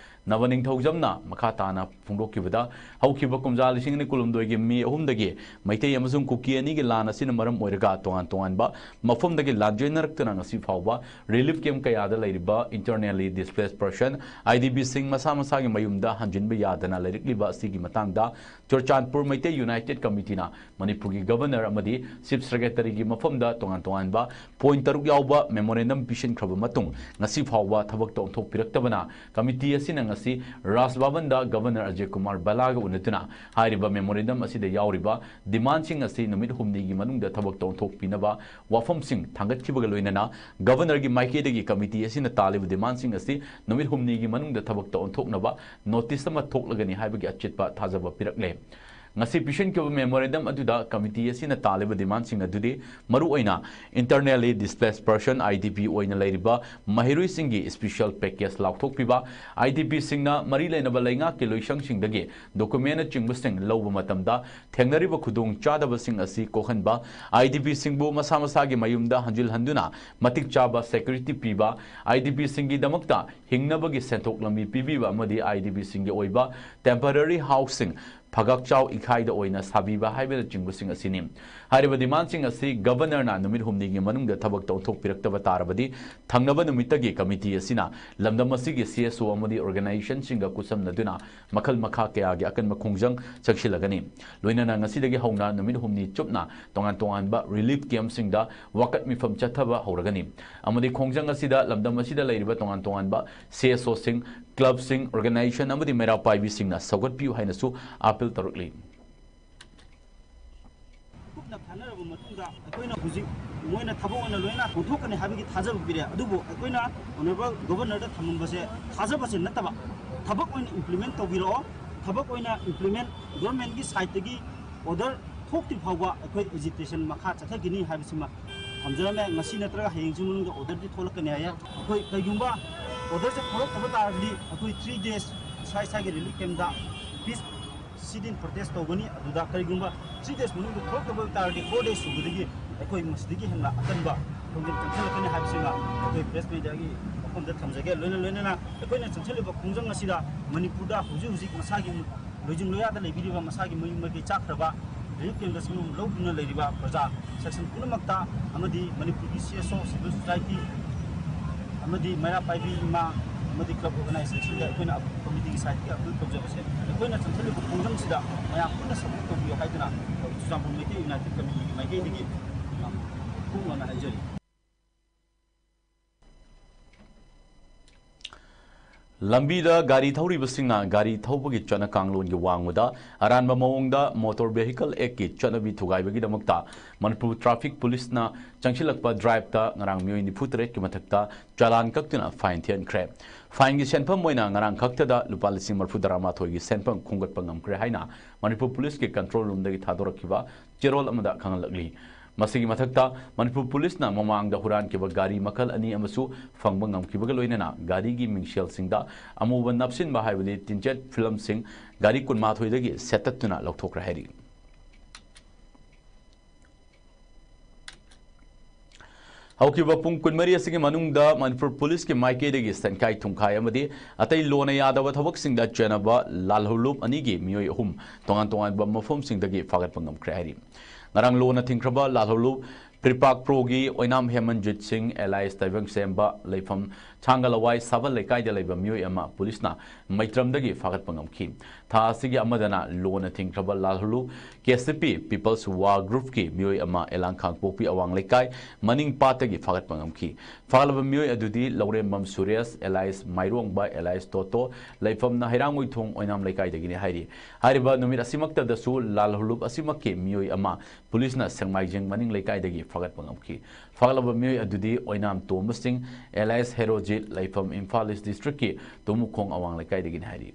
ꯅꯕ ꯅꯤꯡꯊꯧꯖꯝꯅ ꯃꯈꯥ ꯇꯥꯅ ꯐꯣꯡꯗꯣꯛꯈꯤꯕꯗ, ꯍꯧꯈꯤꯕ ꯀꯨꯝꯖꯥ ꯂꯤꯁꯤꯡ ꯑꯅꯤ ꯀꯨꯟꯍꯨꯝꯗꯣꯏꯒꯤ ꯃꯦ ꯑꯍꯨꯝꯗꯒꯤ ꯃꯩꯇꯩ ꯑꯃꯁꯨꯡ ꯀꯨꯀꯤ ꯑꯅꯤꯒꯤ ꯂꯥꯟ ꯑꯁꯤꯅ ꯃꯔꯝ ꯑꯣꯏꯔꯒ ꯇꯣꯉꯥꯟ ꯇꯣꯉꯥꯟꯕ ꯃꯐꯝꯗꯒꯤ ꯂꯥꯟꯖꯦꯟꯅꯔꯛꯇꯨꯅ ꯉꯁꯤ ꯐꯥꯎꯕ relief camp ꯀꯌꯥꯗ ꯂꯩꯔꯤꯕ internally displaced person, I D P ꯁꯤꯡ ꯃꯁꯥ ꯃꯁꯥꯒꯤ ꯃꯌꯨꯝꯗ ꯍꯟꯖꯤꯟꯕ ꯌꯥꯗꯅ ꯂꯩꯔꯛꯂꯤꯕ ꯑꯁꯤꯒꯤ ꯃꯇꯥꯡꯗ ꯆꯨꯔꯆꯥꯟꯄꯨꯔ ꯃꯩꯇꯩ United Committee ꯅ ꯃꯅꯤꯄꯨꯔꯒꯤ governor ꯑꯃꯗꯤ chief secretary ꯒꯤ ꯃꯐꯝꯗ ꯇꯣꯉꯥꯟ ꯇꯣꯉꯥꯟꯕ point ꯇꯔꯨꯛ ꯌꯥꯎꯕ memorandum ꯄꯤꯁꯤꯟꯈ꯭ꯔꯕ ꯃꯇꯨꯡ ꯉꯁꯤ ꯐꯥꯎꯕ ꯊꯕꯛꯇ ꯑꯣꯟꯊꯣꯛꯄꯤꯔꯛꯇꯕꯅ committee ꯑꯁꯤꯅ ꯉꯁꯤ ꯔꯥꯖ ꯚꯕꯟꯗ governor ꯑꯖꯌ ꯀꯨꯃꯥꯔ ꯚꯜꯂꯥꯒ ꯎꯅꯗꯨꯅ ꯍꯥꯏꯔꯤꯕ memorandum ꯑꯁꯤꯗ ꯌꯥꯎꯔꯤꯕ demand ꯁꯤꯡ ꯑꯁꯤ ꯅꯨꯃꯤꯠ ꯍꯨꯝꯅꯤꯒꯤ ꯃꯅꯨꯡꯗ ꯊꯕꯛꯇ ꯑꯣꯟꯊꯣꯛꯄꯤꯅꯕ ꯋꯥꯐꯝꯁꯤꯡ ꯊꯥꯡꯒꯠꯈꯤꯕꯒ ꯂꯣꯏꯅꯅ governor ꯒꯤ ꯃꯥꯏꯀꯩꯗꯒꯤ committee ꯑꯁꯤꯅ ꯇꯥꯜꯂꯤꯕ demand ꯁꯤꯡ ꯑꯁꯤ ꯅꯨꯃꯤꯠ ꯍꯨꯝꯅꯤꯒꯤ ꯃꯅꯨꯡꯗ ꯊꯕꯛꯇ ꯑꯣꯟꯊꯣꯛꯅꯕ notice ꯑꯃ ꯊꯣꯛꯂꯒꯅꯤ ꯍꯥꯏꯕꯒꯤ ꯑꯆꯦꯠꯄ ꯊꯥꯖꯕ ꯄꯤꯔꯛꯂꯦ꯫ ꯉꯁꯤ ꯄꯤꯁꯤꯟꯈꯤꯕ memorandum ꯑꯗꯨꯗ committee ꯑꯁꯤꯅ ꯇꯥꯜꯂꯤꯕ demandꯁꯤꯡ ꯑꯗꯨꯗꯤ ꯃꯔꯨꯑꯣꯏꯅ internally displaced person, I D P, ꯑꯣꯏꯅ ꯂꯩꯔꯤꯕ ꯃꯍꯩꯔꯣꯏꯁꯤꯡꯒꯤ special package ꯂꯥꯎꯊꯣꯛꯄꯤꯕ, I D Pꯁꯤꯡꯅ ꯃꯔꯤ ꯂꯩꯅꯕ ꯂꯩꯉꯥꯛꯀꯤ ꯂꯣꯏꯁꯪꯁꯤꯡꯗꯒꯤ documentꯅꯆꯤꯡꯕꯁꯤꯡ ꯂꯧꯕ ꯃꯇꯝꯗ ꯊꯦꯡꯅꯔꯤꯕ ꯈꯨꯗꯣꯡꯆꯥꯗꯕꯁꯤꯡ ꯑꯁꯤ ꯀꯣꯛꯍꯟꯕ, I D Pꯁꯤꯡꯕꯨ ꯃꯁꯥ ꯃꯁꯥꯒꯤ ꯃꯌꯨꯝꯗ ꯍꯟꯖꯤꯜꯍꯟꯗꯨꯅ ꯃꯇꯤꯛ ꯆꯥꯕ security ꯄꯤꯕ, I D Pꯁꯤꯡꯒꯤꯗꯃꯛꯇ ꯍꯤꯡꯅꯕꯒꯤ ꯁꯦꯟꯊꯣꯛ ꯂꯝꯕꯤ ꯄꯤꯕꯤꯕ ꯑꯃꯗꯤ I D Pꯁꯤꯡꯒꯤ ꯑꯣꯏꯕ temporary houseꯁꯤꯡ ꯐꯒꯥꯛ ꯆꯥꯎ ꯏꯈꯥꯏꯗ ꯑꯣꯏꯅ ꯁꯥꯕꯤꯕ ꯍꯥꯏꯕꯅꯆꯤꯡꯕꯁꯤꯡ ꯑꯁꯤꯅꯤ꯫ ꯍꯥꯏꯔꯤꯕ demandꯁꯤꯡ ꯑꯁꯤ Governorꯅ ꯅꯨꯃꯤꯠ ꯍꯨꯝꯅꯤꯒꯤ ꯃꯅꯨꯡꯗ ꯊꯕꯛꯇ ꯑꯣꯟꯊꯣꯛꯄꯤꯔꯛꯇꯕ ꯇꯥꯔꯕꯗꯤ ꯊꯪꯅꯕ ꯅꯨꯃꯤꯠꯇꯒꯤ committee ꯑꯁꯤꯅ ꯂꯝꯗꯝ ꯑꯁꯤꯒꯤ C S O ꯑꯃꯗꯤ organisationꯁꯤꯡꯒ ꯈꯨꯠꯁꯝꯅꯗꯨꯅ ꯃꯈꯜ ꯃꯈꯥ ꯀꯌꯥꯒꯤ ꯑꯀꯟꯕ ꯈꯣꯡꯖꯪ ꯆꯪꯁꯤꯜꯂꯒꯅꯤ꯫ ꯂꯣꯏꯅꯅ ꯉꯁꯤꯗꯒꯤ ꯍꯧꯅ ꯅꯨꯃꯤꯠ ꯍꯨꯝꯅꯤ ꯆꯨꯞꯅ ꯇꯣꯉꯥꯟ ꯇꯣꯉꯥꯟꯕ relief campꯁꯤꯡꯗ ꯋꯥꯀꯠ ꯃꯤꯐꯝ ꯆꯠꯊꯕ ꯍꯧꯔꯒꯅꯤ ꯑꯃꯗꯤ ꯈꯣꯡꯖꯪ ꯑꯁꯤꯗ ꯂꯝꯗꯝ ꯑꯁꯤꯗ ꯂꯩꯔꯤꯕ ꯇꯣꯉꯥꯟ ꯇꯣꯉꯥꯟꯕ C S Oꯁꯤꯡ, clubꯁꯤꯡ, organization ꯑꯃꯗꯤ ꯃꯩꯔꯥ ꯄꯥꯏꯕꯤꯁꯤꯡꯅ ꯁꯧꯒꯠꯄꯤꯌꯨ ꯍꯥꯏꯅꯁꯨ appeal ꯇꯧꯔꯛꯂꯤ꯫ ꯀꯨꯞꯅ ꯈꯟꯅꯔꯕ ꯃꯇꯨꯡꯗ ꯑꯩꯈꯣꯏꯅ ꯍꯧꯖꯤꯛ ꯃꯣꯏꯅ ꯊꯕꯛ ꯑꯣꯏꯅ ꯂꯣꯏꯅ ꯑꯣꯟꯊꯣꯛꯀꯅꯤ ꯍꯥꯏꯕꯒꯤ ꯊꯥꯖꯕ ꯄꯤꯔꯦ꯫ ꯑꯗꯨꯕꯨ ꯑꯩꯈꯣꯏꯅ Honourable Governorꯗ ꯊꯝꯃꯝꯕꯁꯦ ꯊꯥꯖꯕꯁꯦ ꯅꯠꯇꯕ, ꯊꯕꯛ ꯑꯣꯏꯅ implement ꯇꯧꯕꯤꯔꯛꯑꯣ꯫ ꯊꯕꯛ ꯑꯣꯏꯅ implement, governmentꯀꯤ sideꯇꯒꯤ order ꯊꯣꯛꯇ꯭ꯔꯤ ꯐꯥꯎꯕ ꯑꯩꯈꯣꯏ agitation ꯃꯈꯥ ꯆꯠꯊꯈꯤꯅꯤ ꯍꯥꯏꯕꯁꯤꯃ ꯊꯝꯖꯔꯝꯃꯦ꯫ ꯉꯁꯤ ꯅꯠꯇ꯭ꯔꯒ ꯍꯌꯦꯡꯁꯤ ꯃꯅꯨꯡꯗ orderꯗꯤ ꯊꯣꯛꯂꯛꯀꯅꯤ ꯍꯥꯏꯌꯦ꯫ ꯑꯩꯈꯣꯏ ꯀꯩꯒꯨꯝꯕ orderꯁꯦ ꯊꯣꯛꯂꯛꯇꯕ ꯇꯥꯔꯒꯗꯤ ꯑꯩꯈꯣꯏ three days ꯏꯁꯥ ꯏꯁꯥꯒꯤ relief campꯇ peace sit-in protest ꯇꯧꯒꯅꯤ꯫ ꯑꯗꯨꯗ ꯀꯔꯤꯒꯨꯝꯕ three days ꯃꯅꯨꯡꯗ ꯊꯣꯛꯂꯛꯇꯕ ꯇꯥꯔꯒꯗꯤ four days ꯁꯨꯕꯗꯒꯤ ꯑꯩꯈꯣꯏ ꯃꯁꯤꯗꯒꯤ ꯍꯦꯟꯅ ꯑꯀꯟꯕ ꯈꯣꯡꯖꯪ ꯆꯪꯁꯤꯜꯂꯛꯀꯅꯤ ꯍꯥꯏꯕꯁꯤꯃ ꯑꯩꯈꯣꯏ press mediaꯒꯤ ꯃꯐꯝꯗ ꯊꯝꯖꯒꯦ꯫ ꯂꯣꯏꯅ ꯂꯣꯏꯅꯅ ꯑꯩꯈꯣꯏꯅ ꯆꯪꯁꯤꯜꯂꯤꯕ ꯈꯣꯡꯖꯪ ꯑꯁꯤꯗ ꯃꯅꯤꯄꯨꯔꯗ ꯍꯧꯖꯤꯛ ꯍꯧꯖꯤꯛ ꯃꯁꯥꯒꯤ ꯂꯣꯏꯖꯤꯡ ꯂꯣꯌꯥꯗ ꯂꯩꯕꯤꯔꯤꯕ, ꯃꯁꯥꯒꯤ ꯃꯌꯨꯝ ꯃꯀꯩ ꯆꯥꯛꯈ꯭ꯔꯕ, relief campꯗ ꯁꯪꯒꯨꯝ ꯂꯧꯗꯨꯅ ꯂꯩꯔꯤꯕ ꯄ꯭ꯔꯖꯥ section ꯄꯨꯝꯅꯃꯛꯇ ꯑꯃꯗꯤ ꯃꯅꯤꯄꯨꯔꯒꯤ C S O, civil society ꯑꯃꯗꯤ ꯃꯩꯔꯥ ꯄꯥꯏꯕꯤ ꯏꯃꯥ ꯑꯃꯗꯤ club organizationꯗ ꯑꯩꯈꯣꯏꯅ committeeꯒꯤ sideꯇꯒꯤ appeal ꯇꯧꯖꯕꯁꯦ, ꯑꯩꯈꯣꯏꯅ ꯆꯪꯁꯤꯜꯂꯤꯕ ꯈꯣꯡꯖꯪꯁꯤꯗ ꯃꯌꯥꯝ ꯄꯨꯟꯅ support ꯇꯧꯕꯤꯌꯨ ꯍꯥꯏꯗꯨꯅ ꯆꯨꯔꯆꯥꯟꯄꯨꯔ ꯃꯩꯇꯩ United Committeeꯒꯤ ꯃꯥꯏꯀꯩꯗꯒꯤ ꯐꯣꯡꯗꯣꯛꯅ ꯍꯥꯏꯖꯔꯤ꯫ ꯂꯝꯕꯤꯗ ꯒꯥꯔꯤ ꯊꯧꯔꯤꯕꯁꯤꯡꯅ ꯒꯥꯔꯤ ꯊꯧꯕꯒꯤ ꯆꯠꯅ ꯀꯥꯡꯂꯣꯟꯒꯤ ꯋꯥꯡꯃꯗ ꯑꯔꯥꯟꯕ ꯃꯑꯣꯡꯗ Motor Vehicle Act ꯀꯤ ꯆꯠꯅꯕꯤ ꯊꯨꯒꯥꯏꯕꯒꯤꯗꯃꯛꯇ ꯃꯅꯤꯄꯨꯔ Traffic Police ꯅ ꯆꯪꯁꯤꯜꯂꯛꯄ drive ꯇ ꯉꯔꯥꯡ ꯃꯤꯑꯣꯏ ꯅꯤꯐꯨ ꯇꯔꯦꯠꯀꯤ ꯃꯊꯛꯇ ꯆꯂꯥꯟ ꯀꯛꯇꯨꯅ fine ꯊꯤꯍꯟꯈ꯭ꯔꯦ꯫ Fine ꯒꯤ ꯁꯦꯟꯐꯝ ꯑꯣꯏꯅ ꯉꯔꯥꯡ ꯈꯛꯇꯗ ꯂꯨꯄꯥ ꯂꯤꯁꯤꯡ ꯃꯔꯤꯐꯨ ꯇꯔꯥꯃꯥꯊꯣꯏꯒꯤ ꯁꯦꯟꯐꯝ ꯈꯣꯝꯒꯠꯄ ꯉꯝꯈ꯭ꯔꯦ ꯍꯥꯏꯅ ꯃꯅꯤꯄꯨꯔ Police ꯀꯤ control room ꯗꯒꯤ ꯊꯥꯗꯣꯔꯛꯈꯤꯕ ꯆꯦꯔꯣꯜ ꯑꯃꯗ ꯈꯪꯍꯜꯂꯛꯂꯤ꯫ ꯃꯁꯤꯒꯤ ꯃꯊꯛꯇ ꯃꯅꯤꯄꯨꯔ Police ꯅ ꯃꯃꯥꯡꯗ ꯍꯨꯔꯥꯟꯈꯤꯕ ꯒꯥꯔꯤ ꯃꯈꯜ ꯑꯅꯤ ꯑꯃꯁꯨ ꯐꯪꯕ ꯉꯝꯈꯤꯕꯒ ꯂꯣꯏꯅꯅ ꯒꯥꯔꯤꯒꯤ ꯃꯤꯡꯁꯦꯜꯁꯤꯡꯗ ꯑꯃꯨꯕ ꯅꯞꯁꯤꯟꯕ ꯍꯥꯏꯕꯗꯤ tinted film ꯁꯤꯡ ꯒꯥꯔꯤ ꯀꯨꯟꯃꯥꯊꯣꯏꯗꯒꯤ ꯁꯦꯠꯇꯠꯇꯨꯅ ꯂꯧꯊꯣꯛꯈ꯭ꯔꯦ ꯍꯥꯏꯔꯤ꯫ ꯍꯧꯈꯤꯕ ꯄꯨꯡ ꯀꯨꯟꯃꯔꯤ ꯑꯁꯤꯒꯤ ꯃꯅꯨꯡꯗ ꯃꯅꯤꯄꯨꯔ Police ꯀꯤ ꯃꯥꯏꯀꯩꯗꯒꯤ ꯁꯦꯟꯈꯥꯏ ꯊꯨꯝꯈꯥꯏ ꯑꯃꯗꯤ ꯑꯇꯩ ꯂꯣꯅ ꯌꯥꯗꯕ ꯊꯕꯛꯁꯤꯡꯗ ꯆꯦꯟꯅꯕ ꯂꯥꯜꯍꯧꯂꯨꯞ ꯑꯅꯤꯒꯤ ꯃꯤꯑꯣꯏ ꯑꯍꯨꯝ ꯇꯣꯉꯥꯟ ꯇꯣꯉꯥꯟꯕ ꯃꯐꯝꯁꯤꯡꯗꯒꯤ ꯐꯥꯒꯠꯄ ꯉꯝꯈ꯭ꯔꯦ ꯍꯥꯏꯔꯤ꯫ ꯉꯔꯥꯡ ꯂꯣꯅ ꯊꯤꯡꯈ꯭ꯔꯕ ꯂꯥꯜꯍꯧꯂꯨꯞ ꯀ꯭ꯔꯤꯄꯥꯛ ꯄ꯭ꯔꯣꯒꯤ ꯑꯣꯏꯅꯥꯝ ꯍꯦꯃꯟꯖꯤꯠ ꯁꯤꯡ alias ꯇꯥꯏꯕꯪ ꯁꯦꯝꯕ ꯂꯩꯐꯝ ꯊꯥꯡꯒ ꯂꯋꯥꯏ ꯁꯥꯕꯜ ꯂꯩꯀꯥꯏꯗ ꯂꯩꯕ ꯃꯤꯑꯣꯏ ꯑꯃ Police ꯅ ꯃꯩꯇ꯭ꯔꯝꯗꯒꯤ ꯐꯥꯒꯠꯄ ꯉꯝꯈꯤ꯫ ꯊꯥ ꯑꯁꯤꯒꯤ ꯑꯃꯗꯅ ꯂꯣꯅ ꯊꯤꯡꯈ꯭ꯔꯕ ꯂꯥꯜꯍꯧꯂꯨꯞ ꯀꯦ ꯁꯤ ꯄꯤ People's War Group ꯀꯤ ꯃꯤꯑꯣꯏ ꯑꯃ ꯑꯦꯂꯥꯡ ꯈꯥꯡꯄꯣꯛꯄꯤ ꯑꯋꯥꯡ ꯂꯩꯀꯥꯏ ꯃꯅꯤꯡ ꯄꯥꯠꯇꯒꯤ ꯐꯥꯒꯠꯄ ꯉꯝꯈꯤ꯫ ꯐꯥꯒꯠꯂꯕ ꯃꯤꯑꯣꯏ ꯑꯗꯨꯗꯤ ꯂꯧꯔꯦꯝꯕꯝ ꯁꯨꯔꯦꯁ alias ꯃꯥꯏꯔꯣꯡꯕ alias ꯇꯣꯇꯣ, ꯂꯩꯐꯝ ꯅꯍꯩꯔꯥꯡ ꯑꯣꯏꯊꯣꯡ ꯑꯣꯏꯅꯥꯝ ꯂꯩꯀꯥꯏꯗꯒꯤꯅꯤ ꯍꯥꯏꯔꯤ꯫ ꯍꯥꯏꯔꯤꯕ ꯅꯨꯃꯤꯠ ꯑꯁꯤꯃꯛꯇꯗꯁꯨ ꯂꯥꯜꯍꯧꯂꯨꯞ ꯑꯁꯤꯃꯛꯀꯤ ꯃꯤꯑꯣꯏ ꯑꯃ Police ꯅ ꯁꯦꯡꯃꯥꯏꯖꯤꯡ ꯃꯅꯤꯡ ꯂꯩꯀꯥꯏꯗꯒꯤ ꯐꯥꯒꯠꯄ ꯉꯝꯈꯤ꯫ ꯐꯥꯒꯠꯂꯕ ꯃꯤꯑꯣꯏ ꯑꯗꯨꯗꯤ ꯑꯣꯏꯅꯥꯝ ꯇꯣꯝꯕ ꯁꯤꯡ alias ꯍꯦꯔꯣꯖꯤꯠ, ꯂꯩꯐꯝ ꯏꯝꯐꯥꯜ East District ꯀꯤ ꯇꯨꯃꯨꯈꯣꯡ ꯑꯋꯥꯡ ꯂꯩꯀꯥꯏꯗꯒꯤꯅꯤ ꯍꯥꯏꯔꯤ꯫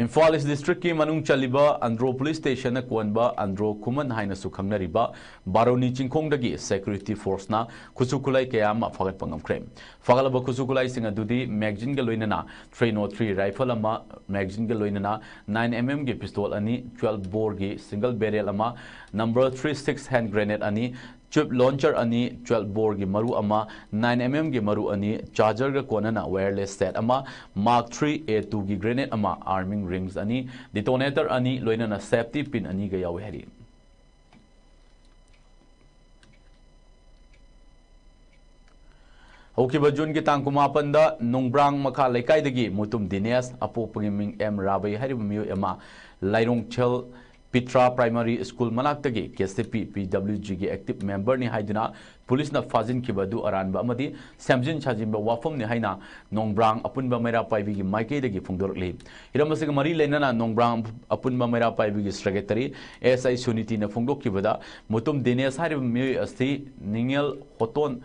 ꯏꯝꯐꯥꯜ East District ꯀꯤ ꯃꯅꯨꯡ ꯆꯜꯂꯤꯕ ꯑꯟꯗ꯭ꯔꯣ Police Station ꯅ ꯀꯣꯟꯕ ꯑꯟꯗ꯭ꯔꯣ ꯈꯨꯃꯟ ꯍꯥꯏꯅꯁꯨ ꯈꯪꯅꯔꯤꯕ ꯕꯥꯔꯣꯅꯤ ꯆꯤꯡꯈꯣꯡꯗꯒꯤ security force ꯅ ꯈꯨꯠꯁꯨ ꯈꯨꯠꯂꯥꯏ ꯀꯌꯥ ꯑꯃ ꯐꯥꯒꯠꯄ ꯉꯝꯈ꯭ꯔꯦ꯫ ꯐꯥꯒꯠꯂꯕ ꯈꯨꯠꯁꯨ ꯈꯨꯠꯂꯥꯏꯁꯤꯡ ꯑꯗꯨꯗꯤ magazine ꯒ ꯂꯣꯏꯅꯅ three nought three rifle ꯑꯃ, magazine ꯒ ꯂꯣꯏꯅꯅ nine M M ꯒꯤ pistol ꯑꯅꯤ, twelve bore ꯒꯤ single barrel ꯑꯃ, number three six hand grenade ꯑꯅꯤ, tube launcher ꯑꯅꯤ, twelve bore ꯒꯤ ꯃꯔꯨ ꯑꯃ, nine M M ꯒꯤ ꯃꯔꯨ ꯑꯅꯤ, charger ꯒ ꯀꯣꯟꯅꯅ wireless set ꯑꯃ, Mark three A two ꯒꯤ grenade ꯑꯃ, arming rings ꯑꯅꯤ, detonator ꯑꯅꯤ, ꯂꯣꯏꯅꯅ safety pin ꯑꯅꯤꯒ ꯌꯥꯎꯏ ꯍꯥꯏꯔꯤ꯫ ꯍꯧꯈꯤꯕ ꯖꯨꯟꯒꯤ ꯇꯥꯡ ꯀꯨꯟꯃꯥꯄꯟꯗ ꯅꯣꯡꯕ꯭ꯔꯥꯡ ꯃꯈꯥ ꯂꯩꯀꯥꯏꯗꯒꯤ ꯃꯨꯇꯨꯝ ꯗꯤꯅꯦꯁ, ꯑꯄꯣꯛꯄꯒꯤ ꯃꯤꯡ ꯑꯦꯝ ꯔꯥꯕꯩ ꯍꯥꯏꯔꯤꯕ ꯃꯤꯑꯣꯏ ꯑꯃ ꯂꯥꯏꯔꯣꯡꯊꯦꯜ ꯄꯤꯇ꯭ꯔꯥ ꯄ꯭ꯔꯥꯏꯃꯥꯔꯤ ꯁ꯭ꯀꯨꯜ ꯃꯅꯥꯛꯇꯒꯤ ꯀꯦ ꯁꯤ ꯄꯤ ꯄꯤ ꯗꯕ꯭ꯂꯤꯎ ꯖꯤꯒꯤ ꯑꯦꯛꯇꯤꯚ ꯃꯦꯝꯕꯔꯅꯤ ꯍꯥꯏꯗꯨꯅ ꯄꯨꯂꯤꯁꯅ ꯐꯥꯖꯤꯟꯈꯤꯕ ꯑꯗꯨ ꯑꯔꯥꯟꯕ ꯑꯃꯗꯤ ꯁꯦꯝꯖꯤꯟ ꯁꯥꯖꯤꯟꯕ ꯋꯥꯐꯝꯅꯤ ꯍꯥꯏꯅ ꯅꯣꯡꯕ꯭ꯔꯥꯡ ꯑꯄꯨꯟꯕ ꯃꯩꯔꯥ ꯄꯥꯏꯕꯤꯒꯤ ꯃꯥꯏꯀꯩꯗꯒꯤ ꯐꯣꯡꯗꯣꯔꯛꯂꯤ꯫ ꯍꯤꯔꯝ ꯑꯁꯤꯒ ꯃꯔꯤ ꯂꯩꯅꯅ ꯅꯣꯡꯕ꯭ꯔꯥꯡ ꯑꯄꯨꯟꯕ ꯃꯩꯔꯥ ꯄꯥꯏꯕꯤꯒꯤ ꯁꯦꯀ꯭ꯔꯦꯇꯔꯤ ꯑꯦꯁ ꯑꯥꯏ ꯁꯨꯅꯤꯇꯤꯅ ꯐꯣꯡꯗꯣꯛꯈꯤꯕꯗ, ꯃꯨꯇꯨꯝ ꯗꯤꯅꯦꯁ ꯍꯥꯏꯔꯤꯕ ꯃꯤꯑꯣꯏ ꯑꯁꯤ ꯅꯤꯡꯉꯦꯜ ꯍꯣꯇꯣꯟ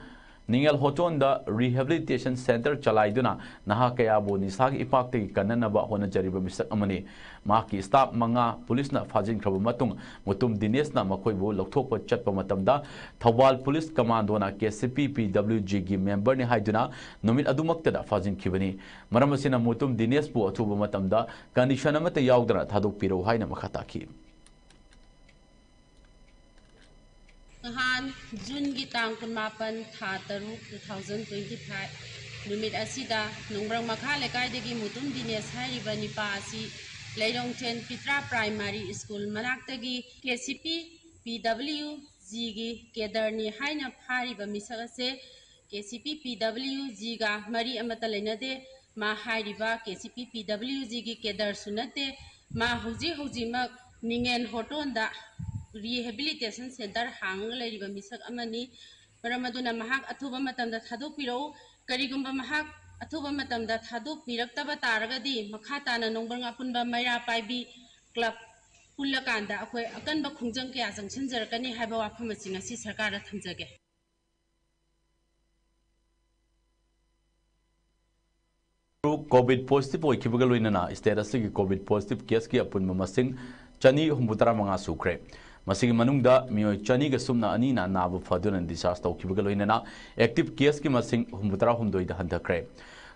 ꯅꯤꯡꯉꯦꯜ ꯍꯣꯇꯣꯟꯗ ꯔꯤꯍꯦꯕꯤꯂꯤꯇꯦꯁꯟ ꯁꯦꯟꯇꯔ ꯆꯂꯥꯏꯗꯨꯅ ꯅꯍꯥ ꯀꯌꯥꯕꯨ ꯅꯤꯁꯥꯒꯤ ꯏꯄꯥꯛꯇꯒꯤ ꯀꯟꯅꯅꯕ ꯍꯣꯠꯅꯖꯔꯤꯕ ꯃꯤꯁꯛ ꯑꯃꯅꯤ꯫ ꯃꯍꯥꯛꯀꯤ ꯁ꯭ꯇꯥꯐ ꯃꯉꯥ ꯄꯨꯂꯤꯁꯅ ꯐꯥꯖꯤꯟꯈ꯭ꯔꯕ ꯃꯇꯨꯡ, ꯃꯨꯇꯨꯝ ꯗꯤꯅꯦꯁꯅ ꯃꯈꯣꯏꯕꯨ ꯂꯧꯊꯣꯛꯄ ꯆꯠꯄ ꯃꯇꯝꯗ ꯊꯧꯕꯥꯜ ꯄꯨꯂꯤꯁ ꯀꯃꯥꯟꯗꯣꯅ ꯀꯦ ꯁꯤ ꯄꯤ ꯄꯤ ꯗꯕ꯭ꯂꯤꯎ ꯖꯤꯒꯤ ꯃꯦꯝꯕꯔꯅꯤ ꯍꯥꯏꯗꯨꯅ ꯅꯨꯃꯤꯠ ꯑꯗꯨꯃꯛꯇꯗ ꯐꯥꯖꯤꯟꯈꯤꯕꯅꯤ꯫ ꯃꯔꯝ ꯑꯁꯤꯅ ꯃꯨꯇꯨꯝ ꯗꯤꯅꯦꯁꯄꯨ ꯑꯊꯨꯕ ꯃꯇꯝꯗ ꯀꯟꯗꯤꯁꯟ ꯑꯃꯠꯇ ꯌꯥꯎꯗꯅ ꯊꯥꯗꯣꯛꯄꯤꯔꯛꯎ ꯍꯥꯏꯅ ꯃꯈꯥ ꯇꯥꯈꯤ꯫ ꯅꯍꯥꯟ ꯖꯨꯟꯒꯤ ꯇꯥꯡ ꯀꯨꯟꯃꯥꯄꯟ, ꯊꯥ ꯇꯔꯨꯛ, two thousand twenty five ꯅꯨꯃꯤꯠ ꯑꯁꯤꯗ ꯅꯣꯡꯕ꯭ꯔꯪ ꯃꯈꯥ ꯂꯩꯀꯥꯏꯗꯒꯤ ꯃꯨꯇꯨꯝ ꯗꯤꯅꯦꯁ ꯍꯥꯏꯔꯤꯕ ꯅꯤꯄꯥ ꯑꯁꯤ ꯂꯩꯔꯣꯡꯊꯦꯟ ꯄꯤꯇ꯭ꯔꯥ ꯄ꯭ꯔꯥꯏꯃꯥꯔꯤ ꯁ꯭ꯀꯨꯜ ꯃꯅꯥꯛꯇꯒꯤ ꯀꯦ ꯁꯤ ꯄꯤ ꯄꯤ ꯗꯕ꯭ꯂꯤꯎ ꯖꯤꯒꯤ ꯀꯦꯗꯔꯅꯤ ꯍꯥꯏꯅ ꯐꯥꯔꯤꯕ ꯃꯤꯁꯛ ꯑꯁꯦ ꯀꯦ ꯁꯤ ꯄꯤ ꯄꯤ ꯗꯕ꯭ꯂꯤꯎ ꯖꯤꯒ ꯃꯔꯤ ꯑꯃꯠꯇ ꯂꯩꯅꯗꯦ꯫ ꯃꯥ ꯍꯥꯏꯔꯤꯕ ꯀꯦ ꯁꯤ ꯄꯤ ꯄꯤ ꯗꯕ꯭ꯂꯤꯎ ꯖꯤꯒꯤ ꯀꯦꯗꯔꯁꯨ ꯅꯠꯇꯦ꯫ ꯃꯥ ꯍꯧꯖꯤꯛ ꯍꯧꯖꯤꯛꯃꯛ ꯅꯤꯡꯉꯦꯟ ꯍꯣꯇꯣꯟꯗ ꯔꯤꯍꯦꯕꯤꯂꯤꯇꯦꯁꯟ ꯁꯦꯟꯇꯔ ꯍꯥꯡꯉꯒ ꯂꯩꯔꯤꯕ ꯃꯤꯁꯛ ꯑꯃꯅꯤ꯫ ꯃꯔꯝ ꯑꯗꯨꯅ ꯃꯍꯥꯛ ꯑꯊꯨꯕ ꯃꯇꯝꯗ ꯊꯥꯗꯣꯛꯄꯤꯔꯛꯎ꯫ ꯀꯔꯤꯒꯨꯝꯕ ꯃꯍꯥꯛ ꯑꯊꯨꯕ ꯃꯇꯝꯗ ꯊꯥꯗꯣꯛꯄꯤꯔꯛꯇꯕ ꯇꯥꯔꯒꯗꯤ, ꯃꯈꯥ ꯇꯥꯅ ꯅꯣꯡꯕ꯭ꯔꯪ ꯑꯄꯨꯟꯕ ꯃꯩꯔꯥ ꯄꯥꯏꯕꯤ ꯀ꯭ꯂꯕ ꯄꯨꯜꯂꯀꯥꯟꯗ ꯑꯩꯈꯣꯏ ꯑꯀꯟꯕ ꯈꯣꯡꯖꯪ ꯀꯌꯥ ꯆꯪꯁꯤꯟꯖꯔꯛꯀꯅꯤ ꯍꯥꯏꯕ ꯋꯥꯐꯝ ꯑꯁꯤ ꯉꯁꯤ ꯁꯔꯀꯥꯔꯗ ꯊꯝꯖꯒꯦ꯫ ꯀꯣꯚꯤꯗ ꯄꯣꯖꯤꯇꯤꯚ ꯑꯣꯏꯈꯤꯕꯒ ꯂꯣꯏꯅꯅ ꯁ꯭ꯇꯦꯠ ꯑꯁꯤꯒꯤ ꯀꯣꯚꯤꯗ ꯄꯣꯖꯤꯇꯤꯚ ꯀꯦꯁꯀꯤ ꯑꯄꯨꯟꯕ ꯃꯁꯤꯡ ꯆꯅꯤ ꯍꯨꯝꯐꯨꯇꯔꯥ ꯃꯉꯥ ꯁꯨꯈ꯭ꯔꯦ꯫ ꯃꯁꯤꯒꯤ ꯃꯅꯨꯡꯗ ꯃꯤꯑꯣꯏ ꯆꯅꯤꯒ ꯁꯨꯞꯅ ꯑꯅꯤꯅ ꯅꯥꯕ ꯐꯗꯨꯅ ꯗꯤꯁꯆꯥꯔꯖ ꯇꯧꯈꯤꯕꯒ ꯂꯣꯏꯅꯅ ꯑꯦꯛꯇꯤꯚ ꯀꯦꯁꯀꯤ ꯃꯁꯤꯡ ꯍꯨꯝꯐꯨꯇꯔꯥ ꯍꯨꯝꯗꯣꯏꯗ ꯍꯟꯊꯈ꯭ꯔꯦ꯫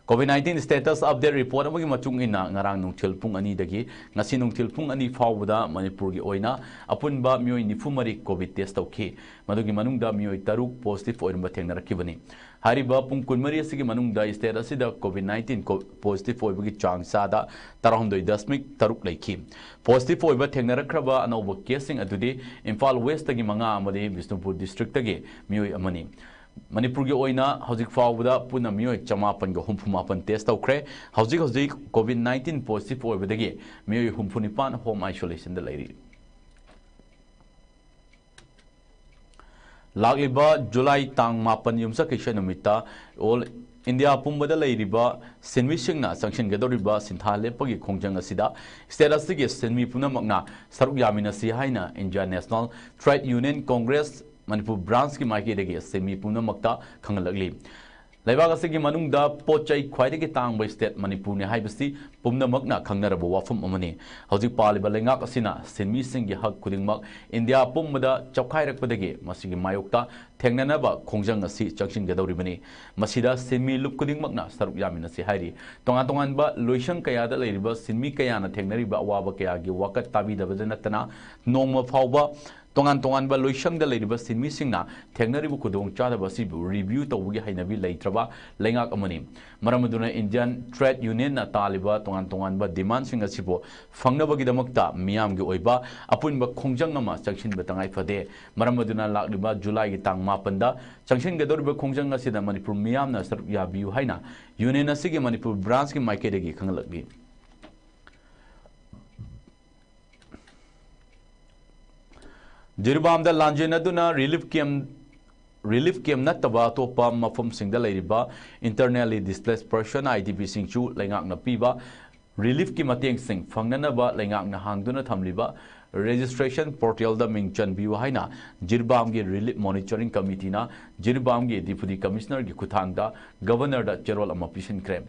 COVID nineteen status update report ꯑꯃꯒꯤ ꯃꯇꯨꯡ ꯏꯟꯅ, ꯉꯔꯥꯡ ꯅꯨꯡꯊꯤꯜ ꯄꯨꯡ ꯑꯅꯤꯗꯒꯤ ꯉꯁꯤ ꯅꯨꯡꯊꯤꯜ ꯄꯨꯡ ꯑꯅꯤ ꯐꯥꯎꯕꯗ ꯃꯅꯤꯄꯨꯔꯒꯤ ꯑꯣꯏꯅ ꯑꯄꯨꯟꯕ ꯃꯤꯑꯣꯏ ꯅꯤꯐꯨ ꯃꯔꯤ ꯀꯣꯚꯤꯗ ꯇꯦꯁ ꯇꯧꯈꯤ꯫ ꯃꯗꯨꯒꯤ ꯃꯅꯨꯡꯗ ꯃꯤꯑꯣꯏ ꯇꯔꯨꯛ ꯄꯣꯖꯤꯇꯤꯚ ꯑꯣꯏꯔꯝꯕ ꯊꯦꯡꯅꯔꯛꯈꯤꯕꯅꯤ꯫ ꯍꯥꯏꯔꯤꯕ ꯄꯨꯡ ꯀꯨꯟꯃꯔꯤ ꯑꯁꯤꯒꯤ ꯃꯅꯨꯡꯗ ꯁ꯭ꯇꯦꯠ ꯑꯁꯤꯗ ꯀꯣꯚꯤꯗ ꯅꯥꯏꯟꯇꯤꯟ ꯀꯣ-, ꯄꯣꯖꯤꯇꯤꯚ ꯑꯣꯏꯕꯒꯤ ꯆꯥꯡ ꯆꯥꯗ ꯇꯔꯥꯍꯨꯝꯗꯣꯏ ꯗꯁꯃꯤꯛ ꯇꯔꯨꯛ ꯂꯩꯈꯤ꯫ ꯄꯣꯖꯤꯇꯤꯚ ꯑꯣꯏꯕ ꯊꯦꯡꯅꯔꯛꯈ꯭ꯔꯕ ꯑꯅꯧꯕ ꯀꯦꯁꯁꯤꯡ ꯑꯗꯨꯗꯤ ꯏꯝꯐꯥꯜ ꯋꯦꯁꯇꯒꯤ ꯃꯉꯥ ꯑꯃꯗꯤ ꯕꯤꯁꯅꯨꯄꯨꯔ ꯗꯤꯁꯇ꯭ꯔꯤꯛꯇꯒꯤ ꯃꯤꯑꯣꯏ ꯑꯃꯅꯤ꯫ ꯃꯅꯤꯄꯨꯔꯒꯤ ꯑꯣꯏꯅ ꯍꯧꯖꯤꯛ ꯐꯥꯎꯕꯗ ꯄꯨꯟꯅ ꯃꯤꯑꯣꯏ ꯆꯃꯥꯄꯟꯒ ꯍꯨꯝꯐꯨ ꯃꯥꯄꯟ ꯇꯦꯁ ꯇꯧꯈ꯭ꯔꯦ꯫ ꯍꯧꯖꯤꯛ ꯍꯧꯖꯤꯛ ꯀꯣꯚꯤꯗ ꯅꯥꯏꯟꯇꯤꯟ ꯄꯣꯖꯤꯇꯤꯚ ꯑꯣꯏꯕꯗꯒꯤ ꯃꯤꯑꯣꯏ ꯍꯨꯝꯐꯨ ꯅꯤꯄꯥꯟ ꯍꯣꯝ ꯑꯥꯏꯁꯣꯂꯦꯁꯟꯗ ꯂꯩꯔꯤ꯫ ꯂꯥꯛꯂꯤꯕ ꯖꯨꯂꯥꯏ ꯇꯥꯡ ꯃꯥꯄꯟ ꯌꯨꯝꯁꯀꯩꯁ ꯅꯨꯃꯤꯠꯇ ꯑꯣꯜ ꯏꯟꯗꯤꯌꯥ ꯄꯨꯝꯕꯗ ꯂꯩꯔꯤꯕ ꯁꯤꯟꯃꯤꯁꯤꯡꯅ ꯆꯪꯁꯤꯟꯒꯗꯧꯔꯤꯕ ꯁꯤꯟꯊꯥ ꯂꯦꯞꯄꯒꯤ ꯈꯣꯡꯖꯪ ꯑꯁꯤꯗ state ꯑꯁꯤꯒꯤ ꯁꯤꯟꯃꯤ ꯄꯨꯝꯅꯃꯛꯅ ꯁꯔꯨꯛ ꯌꯥꯃꯤꯟꯅꯁꯤ ꯍꯥꯏꯅ Indian National Trade Union Congress Manipur branchꯀꯤ ꯃꯥꯏꯀꯩꯗꯒꯤ ꯁꯤꯟꯃꯤ ꯄꯨꯝꯅꯃꯛꯇ ꯈꯪꯍꯜꯂꯛꯂꯤ꯫ ꯂꯩꯕꯥꯛ ꯑꯁꯤꯒꯤ ꯃꯅꯨꯡꯗ ꯄꯣꯠ ꯆꯩ ꯈ꯭ꯋꯥꯏꯗꯒꯤ ꯇꯥꯡꯕ state ꯃꯅꯤꯄꯨꯔꯅꯤ ꯍꯥꯏꯕꯁꯤ ꯄꯨꯝꯅꯃꯛꯅ ꯈꯪꯅꯔꯕ ꯋꯥꯐꯝ ꯑꯃꯅꯤ꯫ ꯍꯧꯖꯤꯛ ꯄꯥꯜꯂꯤꯕ ꯂꯩꯉꯥꯛ ꯑꯁꯤꯅ ꯁꯤꯟꯃꯤꯁꯤꯡꯒꯤ ꯍꯛ ꯈꯨꯗꯤꯡꯃꯛ ꯏꯟꯗꯤꯌꯥ ꯄꯨꯝꯕꯗ ꯆꯞꯈꯥꯏꯔꯛꯄꯗꯒꯤ ꯃꯁꯤꯒꯤ ꯃꯥꯌꯣꯛꯇ ꯊꯦꯡꯅꯅꯕ ꯈꯣꯡꯖꯪ ꯑꯁꯤ ꯆꯪꯁꯤꯟꯒꯗꯧꯔꯤꯕꯅꯤ꯫ ꯃꯁꯤꯗ ꯁꯤꯟꯃꯤ ꯂꯨꯞ ꯈꯨꯗꯤꯡꯃꯛꯅ ꯁꯔꯨꯛ ꯌꯥꯃꯤꯟꯅꯁꯤ ꯍꯥꯏꯔꯤ꯫ ꯇꯣꯉꯥꯟ ꯇꯣꯉꯥꯟꯕ ꯂꯣꯏꯁꯪ ꯀꯌꯥꯗ ꯂꯩꯔꯤꯕ ꯁꯤꯟꯃꯤ ꯀꯌꯥꯅ ꯊꯦꯡꯅꯔꯤꯕ ꯑꯋꯥꯕ ꯀꯌꯥꯒꯤ ꯋꯥꯀꯠ ꯇꯥꯕꯤꯗꯕꯗ ꯅꯠꯇꯅ ꯅꯣꯡꯃ ꯐꯥꯎꯕ ꯇꯣꯉꯥꯟ ꯇꯣꯉꯥꯟꯕ ꯂꯣꯏꯁꯪꯗ ꯂꯩꯔꯤꯕ ꯁꯤꯟꯃꯤꯁꯤꯡꯅ ꯊꯦꯡꯅꯔꯤꯕ ꯈꯨꯗꯣꯡꯆꯥꯗꯕ ꯑꯁꯤꯕꯨ review ꯇꯧꯕꯒꯤ ꯍꯩꯅꯕꯤ ꯂꯩꯇ꯭ꯔꯕ ꯂꯩꯉꯥꯛ ꯑꯃꯅꯤ꯫ ꯃꯔꯝ ꯑꯗꯨꯅ Indian Trade Unionꯅ ꯇꯥꯜꯂꯤꯕ ꯇꯣꯉꯥꯟ ꯇꯣꯉꯥꯟꯕ demandꯁꯤꯡ ꯑꯁꯤꯕꯨ ꯐꯪꯅꯕꯒꯤꯗꯃꯛꯇ ꯃꯤꯌꯥꯝꯒꯤ ꯑꯣꯏꯕ ꯑꯄꯨꯟꯕ ꯈꯣꯡꯖꯪ ꯑꯃ ꯆꯪꯁꯤꯟꯕ ꯇꯉꯥꯏ ꯐꯗꯦ꯫ ꯃꯔꯝ ꯑꯗꯨꯅ ꯂꯥꯛꯂꯤꯕ ꯖꯨꯂꯥꯏꯒꯤ ꯇꯥꯡ ꯃꯥꯄꯟꯗ ꯆꯪꯁꯤꯟꯒꯗꯧꯔꯤꯕ ꯈꯣꯡꯖꯪ ꯑꯁꯤꯗ ꯃꯅꯤꯄꯨꯔ ꯃꯤꯌꯥꯝꯅ ꯁꯔꯨꯛ ꯌꯥꯕꯤꯌꯨ ꯍꯥꯏꯅ union ꯑꯁꯤꯒꯤ ꯃꯅꯤꯄꯨꯔ branchꯀꯤ ꯃꯥꯏꯀꯩꯗꯒꯤ ꯈꯪꯍꯜꯂꯛꯂꯤ꯫ ꯖꯤꯔꯤꯕꯥꯝꯗ ꯂꯥꯟꯖꯦꯟꯅꯗꯨꯅ relief camp, relief camp ꯅꯠꯇꯕ ꯑꯇꯣꯞꯄ ꯃꯐꯝꯁꯤꯡꯗ ꯂꯩꯔꯤꯕ internally displaced person, IDPꯁꯤꯡꯁꯨ ꯂꯩꯉꯥꯛꯅ ꯄꯤꯕ reliefꯀꯤ ꯃꯇꯦꯡꯁꯤꯡ ꯐꯪꯅꯅꯕ ꯂꯩꯉꯥꯛꯅ ꯍꯥꯡꯗꯨꯅ ꯊꯝꯂꯤꯕ registration portalꯗ ꯃꯤꯡ ꯆꯟꯕꯤꯌꯨ ꯍꯥꯏꯅ ꯖꯤꯔꯤꯕꯥꯝꯒꯤ Relief Monitoring Committeeꯅ ꯖꯤꯔꯤꯕꯥꯝꯒꯤ Deputy Commissionerꯒꯤ ꯈꯨꯠꯊꯥꯡꯗ Governorꯗ ꯆꯦꯔꯣꯜ ꯑꯃ ꯄꯤꯁꯤꯟꯈ꯭ꯔꯦ꯫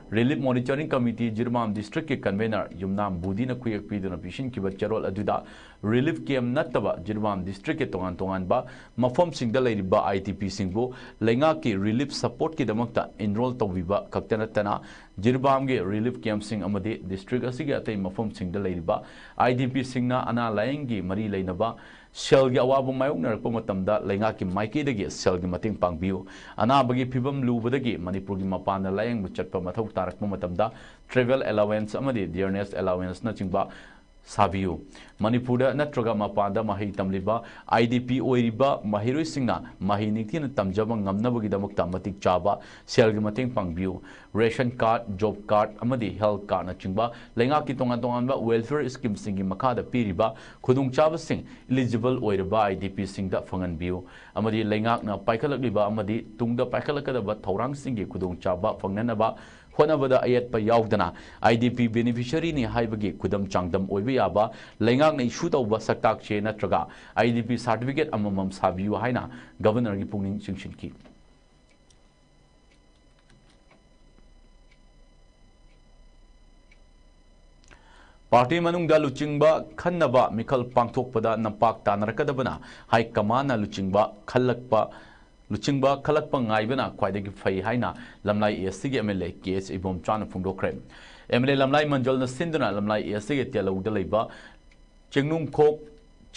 Relief Monitoring Committee Jiribam districtꯀꯤ convener ꯌꯨꯝꯅꯥꯝ ꯕꯨꯙꯤꯅ ꯈꯨꯌꯦꯛ ꯄꯤꯗꯨꯅ ꯄꯤꯁꯤꯟꯈꯤꯕ ꯆꯦꯔꯣꯜ ꯑꯗꯨꯗ relief camp ꯅꯠꯇꯕ ꯖꯤꯔꯤꯕꯥꯝ districtꯀꯤ ꯇꯣꯉꯥꯟ ꯇꯣꯉꯥꯟꯕ ꯃꯐꯝꯁꯤꯡꯗ ꯂꯩꯔꯤꯕ IDPꯁꯤꯡꯕꯨ ꯂꯩꯉꯥꯛꯀꯤ relief supportꯀꯤꯗꯃꯛꯇ enroll ꯇꯧꯕꯤꯕ ꯈꯛꯇ ꯅꯠꯇꯅ ꯖꯤꯔꯤꯕꯥꯝꯒꯤ relief campꯁꯤꯡ ꯑꯃꯗꯤ district ꯑꯁꯤꯒꯤ ꯑꯇꯩ ꯃꯐꯝꯁꯤꯡꯗ ꯂꯩꯔꯤꯕ IDPꯁꯤꯡꯅ ꯑꯅꯥ ꯂꯥꯌꯦꯡꯒꯤ ꯃꯔꯤ ꯂꯩꯅꯕ ꯁꯦꯜꯒꯤ ꯑꯋꯥꯕ ꯃꯥꯌꯣꯛꯅꯔꯛꯄ ꯃꯇꯝꯗ ꯂꯩꯉꯥꯛꯀꯤ ꯃꯥꯏꯀꯩꯗꯒꯤ ꯁꯦꯜꯒꯤ ꯃꯇꯦꯡ ꯄꯥꯡꯕꯤꯌꯨ꯫ ꯑꯅꯥꯕꯒꯤ ꯐꯤꯚꯝ ꯂꯨꯕꯗꯒꯤ ꯃꯅꯤꯄꯨꯔꯒꯤ ꯃꯄꯥꯟꯗ ꯂꯥꯌꯦꯡꯕ ꯆꯠꯄ ꯃꯊꯧ ꯇꯥꯔꯛꯄ ꯃꯇꯝꯗ travel allowance ꯑꯃꯗꯤ dearness allowanceꯅꯆꯤꯡꯕ ꯁꯥꯕꯤꯌꯨ꯫ ꯃꯅꯤꯄꯨꯔꯗ ꯅꯠꯇ꯭ꯔꯒ ꯃꯄꯥꯟꯗ ꯃꯍꯩ ꯇꯝꯂꯤꯕ IDP ꯑꯣꯏꯔꯤꯕ ꯃꯍꯩꯔꯣꯏꯁꯤꯡꯅ ꯃꯍꯩ ꯅꯤꯡꯊꯤꯅ ꯇꯝꯖꯕ ꯉꯝꯅꯕꯒꯤꯗꯃꯛꯇ ꯃꯇꯤꯛ ꯆꯥꯕ ꯁꯦꯜꯒꯤ ꯃꯇꯦꯡ ꯄꯥꯡꯕꯤꯌꯨ꯫ ꯔꯦꯁꯟ ꯀꯥꯔꯗ, ꯖꯣꯕ ꯀꯥꯔꯗ ꯑꯃꯗꯤ ꯍꯦꯜꯊ ꯀꯥꯔꯗꯅꯆꯤꯡꯕ ꯂꯩꯉꯥꯛꯀꯤ ꯇꯣꯉꯥꯟ ꯇꯣꯉꯥꯟꯕ ꯋꯦꯜꯐꯤꯌꯔ ꯁ꯭ꯀꯤꯝꯁꯤꯡꯒꯤ ꯃꯈꯥꯗ ꯄꯤꯔꯤꯕ ꯈꯨꯗꯣꯡꯆꯥꯕꯁꯤꯡ ꯏꯂꯤꯖꯤꯕꯜ ꯑꯣꯏꯔꯕ IDPꯁꯤꯡꯗ ꯐꯪꯍꯟꯕꯤꯌꯨ꯫ ꯑꯃꯗꯤ ꯂꯩꯉꯥꯛꯅ ꯄꯥꯏꯈꯠꯂꯛꯂꯤꯕ ꯑꯃꯗꯤ ꯇꯨꯡꯗ ꯄꯥꯏꯈꯠꯂꯛꯀꯗꯕ ꯊꯧꯔꯥꯡꯁꯤꯡꯒꯤ ꯈꯨꯗꯣꯡꯆꯥꯕ ꯐꯪꯅꯅꯕ ꯍꯣꯠꯅꯕꯗ ꯑꯌꯦꯠꯄ ꯌꯥꯎꯗꯅ IDP ꯕꯦꯅꯤꯐꯤꯁꯔꯤꯅꯤ ꯍꯥꯏꯕꯒꯤ ꯈꯨꯗꯝ ꯆꯥꯡꯗꯝ ꯑꯣꯏꯕ ꯌꯥꯕ ꯂꯩꯉꯥꯛꯅ ꯏꯁꯨ ꯇꯧꯕ ꯁꯛꯇꯥꯛ ꯆꯦ ꯅꯠꯇ꯭ꯔꯒ IDP ꯁꯥꯔꯇꯤꯐꯤꯀꯦꯠ ꯑꯃꯃꯝ ꯁꯥꯕꯤꯌꯨ ꯍꯥꯏꯅ ꯒꯕꯔꯅꯔꯒꯤ ꯄꯨꯛꯅꯤꯡ ꯆꯤꯡꯁꯤꯟꯈꯤ꯫ ꯄꯥꯔꯇꯤ ꯃꯅꯨꯡꯗ ꯂꯨꯆꯤꯡꯕ ꯈꯟꯅꯕ ꯃꯤꯈꯜ ꯄꯥꯡꯊꯣꯛꯄꯗ ꯅꯝꯄꯥꯛ ꯇꯥꯟꯅꯔꯛꯀꯗꯕꯅ ꯍꯥꯏ ꯀꯃꯥꯟꯅ ꯂꯨꯆꯤꯡꯕ ꯈꯜꯂꯛꯄ, ꯂꯨꯆꯤꯡꯕ ꯈꯜꯂꯛꯄ ꯉꯥꯏꯕꯅ ꯈ꯭ꯋꯥꯏꯗꯒꯤ ꯐꯩ ꯍꯥꯏꯅ ꯂꯝꯂꯥꯏ ASCꯒꯤ MLA KH ꯏꯕꯣꯝꯆꯥꯅ ꯐꯣꯡꯗꯣꯛꯈ꯭ꯔꯦ꯫ MLA ꯂꯝꯂꯥꯏ ꯃꯟꯖꯜꯅ ꯁꯤꯟꯗꯨꯅ ꯂꯝꯂꯥꯏ ASCꯒꯤ ꯇꯦꯜꯍꯧꯗ ꯂꯩꯕ ꯆꯤꯡꯅꯨꯡꯈꯣꯛ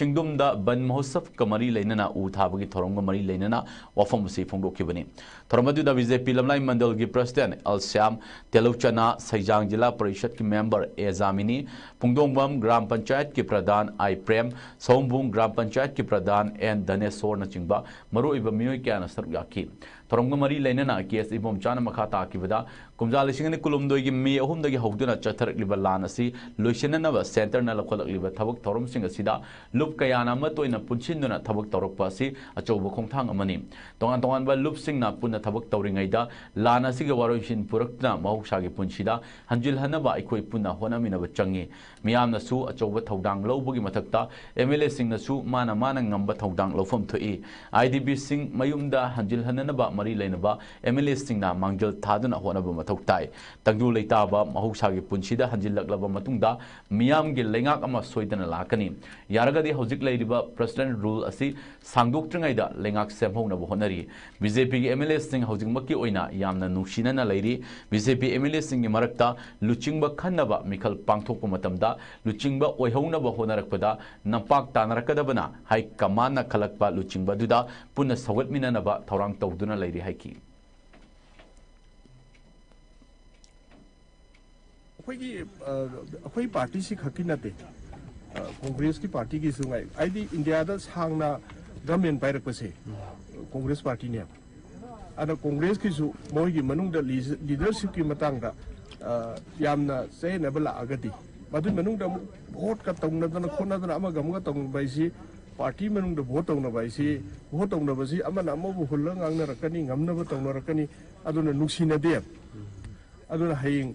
ꯆꯤꯡꯗꯨꯝꯗ ꯕꯟ ꯃꯍꯣꯠꯁꯕꯀ ꯃꯔꯤ ꯂꯩꯅꯅ ꯎ ꯊꯥꯕꯒꯤ ꯊꯧꯔꯝꯒ ꯃꯔꯤ ꯂꯩꯅꯅ ꯋꯥꯐꯝ ꯑꯁꯤ ꯐꯣꯡꯗꯣꯛꯈꯤꯕꯅꯤ꯫ ꯊꯧꯔꯝ ꯑꯗꯨꯗ BJP ꯂꯝꯂꯥꯏ ꯃꯟꯗꯜꯒꯤ ꯄ꯭ꯔꯁꯤꯗꯦꯟ ꯑꯦꯜ ꯁ꯭ꯌꯥꯝ, ꯇꯦꯂꯧꯆꯅꯥ ꯁꯩꯖꯥꯡ ꯖꯤꯂꯥ ꯄꯔꯤꯁꯠꯀꯤ ꯃꯦꯝꯕꯔ ꯑꯦ ꯖꯥꯃꯤꯅꯤ, ꯄꯨꯡꯗꯣꯡꯕꯝ ꯒ꯭ꯔꯥꯝ ꯄꯟꯆꯥꯌꯠꯀꯤ ꯄ꯭ꯔꯙꯥꯟ ꯑꯥꯏ ꯄ꯭ꯔꯦꯝ, ꯁꯑꯣꯝꯕꯨꯡ ꯒ꯭ꯔꯥꯝ ꯄꯟꯆꯥꯌꯠꯀꯤ ꯄ꯭ꯔꯙꯥꯟ ꯑꯦꯟ ꯙꯅꯦꯁꯣꯔꯅꯆꯤꯡꯕ ꯃꯔꯨꯑꯣꯏꯕ ꯃꯤꯑꯣꯏ ꯀꯌꯥꯅ ꯁꯔꯨꯛ ꯌꯥꯈꯤ꯫ ꯊꯧꯔꯝꯒ ꯃꯔꯤ ꯂꯩꯅꯅ KH ꯏꯕꯣꯝꯆꯥꯅ ꯃꯈꯥ ꯇꯥꯈꯤꯕꯗ, ꯀꯨꯝꯖꯥ ꯂꯤꯁꯤꯡ ꯑꯅꯤ ꯀꯨꯟꯍꯨꯝꯗꯣꯏꯒꯤ ꯃꯦ ꯑꯍꯨꯝꯗꯒꯤ ꯍꯧꯗꯨꯅ ꯆꯠꯊꯔꯛꯂꯤꯕ ꯂꯥꯟ ꯑꯁꯤ ꯂꯣꯏꯁꯤꯟꯅꯅꯕ ꯁꯦꯟꯇꯔꯅ ꯂꯧꯈꯠꯂꯛꯂꯤꯕ ꯊꯕꯛ ꯊꯧꯔꯝꯁꯤꯡ ꯑꯁꯤꯗ ꯂꯨꯞ ꯀꯌꯥꯅ ꯑꯃꯠꯇ ꯑꯣꯏꯅ ꯄꯨꯟꯁꯤꯟꯗꯨꯅ ꯊꯕꯛ ꯇꯧꯔꯛꯄ ꯑꯁꯤ ꯑꯆꯧꯕ ꯈꯣꯡꯊꯥꯡ ꯑꯃꯅꯤ꯫ ꯇꯣꯉꯥꯟ ꯇꯣꯉꯥꯟꯕ ꯂꯨꯞꯁꯤꯡꯅ ꯄꯨꯟꯅ ꯊꯕꯛ ꯇꯧꯔꯤꯉꯩꯗ ꯂꯥꯟ ꯑꯁꯤꯒꯤ ꯋꯥꯔꯣꯏꯁꯤꯟ ꯄꯨꯔꯛꯇꯨꯅ ꯃꯍꯧꯁꯥꯒꯤ ꯄꯨꯟꯁꯤꯗ ꯍꯟꯖꯤꯜꯍꯟꯅꯕ ꯑꯩꯈꯣꯏ ꯄꯨꯟꯅ ꯍꯣꯠꯅꯃꯤꯟꯅꯕ ꯆꯪꯏ꯫ ꯃꯤꯌꯥꯝꯅꯁꯨ ꯑꯆꯧꯕ ꯊꯧꯗꯥꯡ ꯂꯧꯕꯒꯤ ꯃꯊꯛꯇ MLAꯁꯤꯡꯅꯁꯨ ꯃꯥꯅ ꯃꯥꯅ ꯉꯝꯕ ꯊꯧꯗꯥꯡ ꯂꯧꯐꯝ ꯊꯣꯛꯏ꯫ IDPꯁꯤꯡ ꯃꯌꯨꯝꯗ ꯍꯟꯖꯤꯜꯍꯟꯅꯅꯕ ꯃꯔꯤ ꯂꯩꯅꯕ MLAꯁꯤꯡꯅ ꯃꯥꯡꯖꯤꯜ ꯊꯥꯗꯨꯅ ꯍꯣꯠꯅꯕ ꯃꯊꯧ ꯇꯥꯏ꯫ ꯇꯪꯗꯨ ꯂꯩꯇꯥꯕ ꯃꯍꯧꯁꯥꯒꯤ ꯄꯨꯟꯁꯤꯗ ꯍꯟꯖꯤꯜꯂꯛꯂꯕ ꯃꯇꯨꯡꯗ ꯃꯤꯌꯥꯝꯒꯤ ꯂꯩꯉꯥꯛ ꯑꯃ ꯁꯣꯏꯗꯅ ꯂꯥꯛꯀꯅꯤ꯫ ꯌꯥꯔꯒꯗꯤ ꯍꯧꯖꯤꯛ ꯂꯩꯔꯤꯕ President Rule ꯑꯁꯤ ꯁꯥꯡꯗꯣꯛꯇ꯭ꯔꯤꯉꯩꯗ ꯂꯩꯉꯥꯛ ꯁꯦꯝꯍꯧꯅꯕ ꯍꯣꯠꯅꯔꯤ꯫ BJPꯒꯤ MLAꯁꯤꯡ ꯍꯧꯖꯤꯛꯃꯛꯀꯤ ꯑꯣꯏꯅ ꯌꯥꯝꯅ ꯅꯨꯡꯁꯤꯅꯅ ꯂꯩꯔꯤ꯫ BJP MLAꯁꯤꯡꯒꯤ ꯃꯔꯛꯇ ꯂꯨꯆꯤꯡꯕ ꯈꯟꯅꯕ ꯃꯤꯈꯜ ꯄꯥꯡꯊꯣꯛꯄ ꯃꯇꯝꯗ ꯂꯨꯆꯤꯡꯕ ꯑꯣꯏꯍꯧꯅꯕ ꯍꯣꯠꯅꯔꯛꯄꯗ ꯅꯝꯄꯥꯛ ꯇꯥꯟꯅꯔꯛꯀꯗꯕꯅ ꯍꯥꯏ ꯀꯃꯥꯟꯅ ꯈꯜꯂꯛꯄ ꯂꯨꯆꯤꯡꯕ ꯑꯗꯨꯗ ꯄꯨꯟꯅ ꯁꯧꯒꯠꯃꯤꯟꯅꯅꯕ ꯊꯧꯔꯥꯡ ꯇꯧꯗꯨꯅ ꯂꯩꯔꯤ ꯍꯥꯏꯈꯤ꯫ ꯑꯩꯈꯣꯏꯒꯤ, ꯑ, ꯑꯩꯈꯣꯏ ꯄꯥꯔꯇꯤꯁꯤ ꯈꯛꯀꯤ ꯅꯠꯇꯦ, ꯀꯣꯡꯒ꯭ꯔꯦꯁꯀꯤ ꯄꯥꯔꯇꯤꯒꯤꯁꯨ ꯉꯥꯏ, ꯍꯥꯏꯗꯤ ꯏꯟꯗꯤꯌꯥꯗ ꯁꯥꯡꯅ ꯒꯃꯦꯟ ꯄꯥꯏꯔꯛꯄꯁꯦ ꯀꯣꯡꯒ꯭ꯔꯦꯁ ꯄꯥꯔꯇꯤꯅꯦꯕ꯫ ꯑꯗ ꯀꯣꯡꯒ꯭ꯔꯦꯁꯀꯤꯁꯨ ꯃꯣꯏꯒꯤ ꯃꯅꯨꯡꯗ ꯂꯤꯗꯔꯁꯤꯞꯀꯤ ꯃꯇꯥꯡꯗ ꯌꯥꯝꯅ ꯆꯌꯦꯠꯅꯕ ꯂꯥꯛꯑꯒꯗꯤ, ꯃꯗꯨꯒꯤ ꯃꯅꯨꯡꯗ ꯑꯃꯨꯛ ꯚꯣꯠꯀ ꯇꯧꯅꯗꯅ ꯈꯣꯠꯅꯗꯅ ꯑꯃꯒ ꯑꯃꯒ ꯇꯧꯅꯕ ꯍꯥꯏꯁꯤ, ꯄꯥꯔꯇꯤ ꯃꯅꯨꯡꯗ ꯚꯣꯠ ꯇꯧꯅꯕ ꯍꯥꯏꯁꯤ, ꯚꯣꯠ ꯇꯧꯅꯕꯁꯤ ꯑꯃꯅ ꯑꯃꯕꯨ ꯍꯨꯜꯂꯒ ꯉꯥꯡꯅꯔꯛꯀꯅꯤ, ꯉꯝꯅꯕ ꯇꯧꯅꯔꯛꯀꯅꯤ꯫ ꯑꯗꯨꯅ ꯅꯨꯡꯁꯤꯅꯗꯦ꯫ ꯑꯗꯨꯅ ꯍꯌꯦꯡ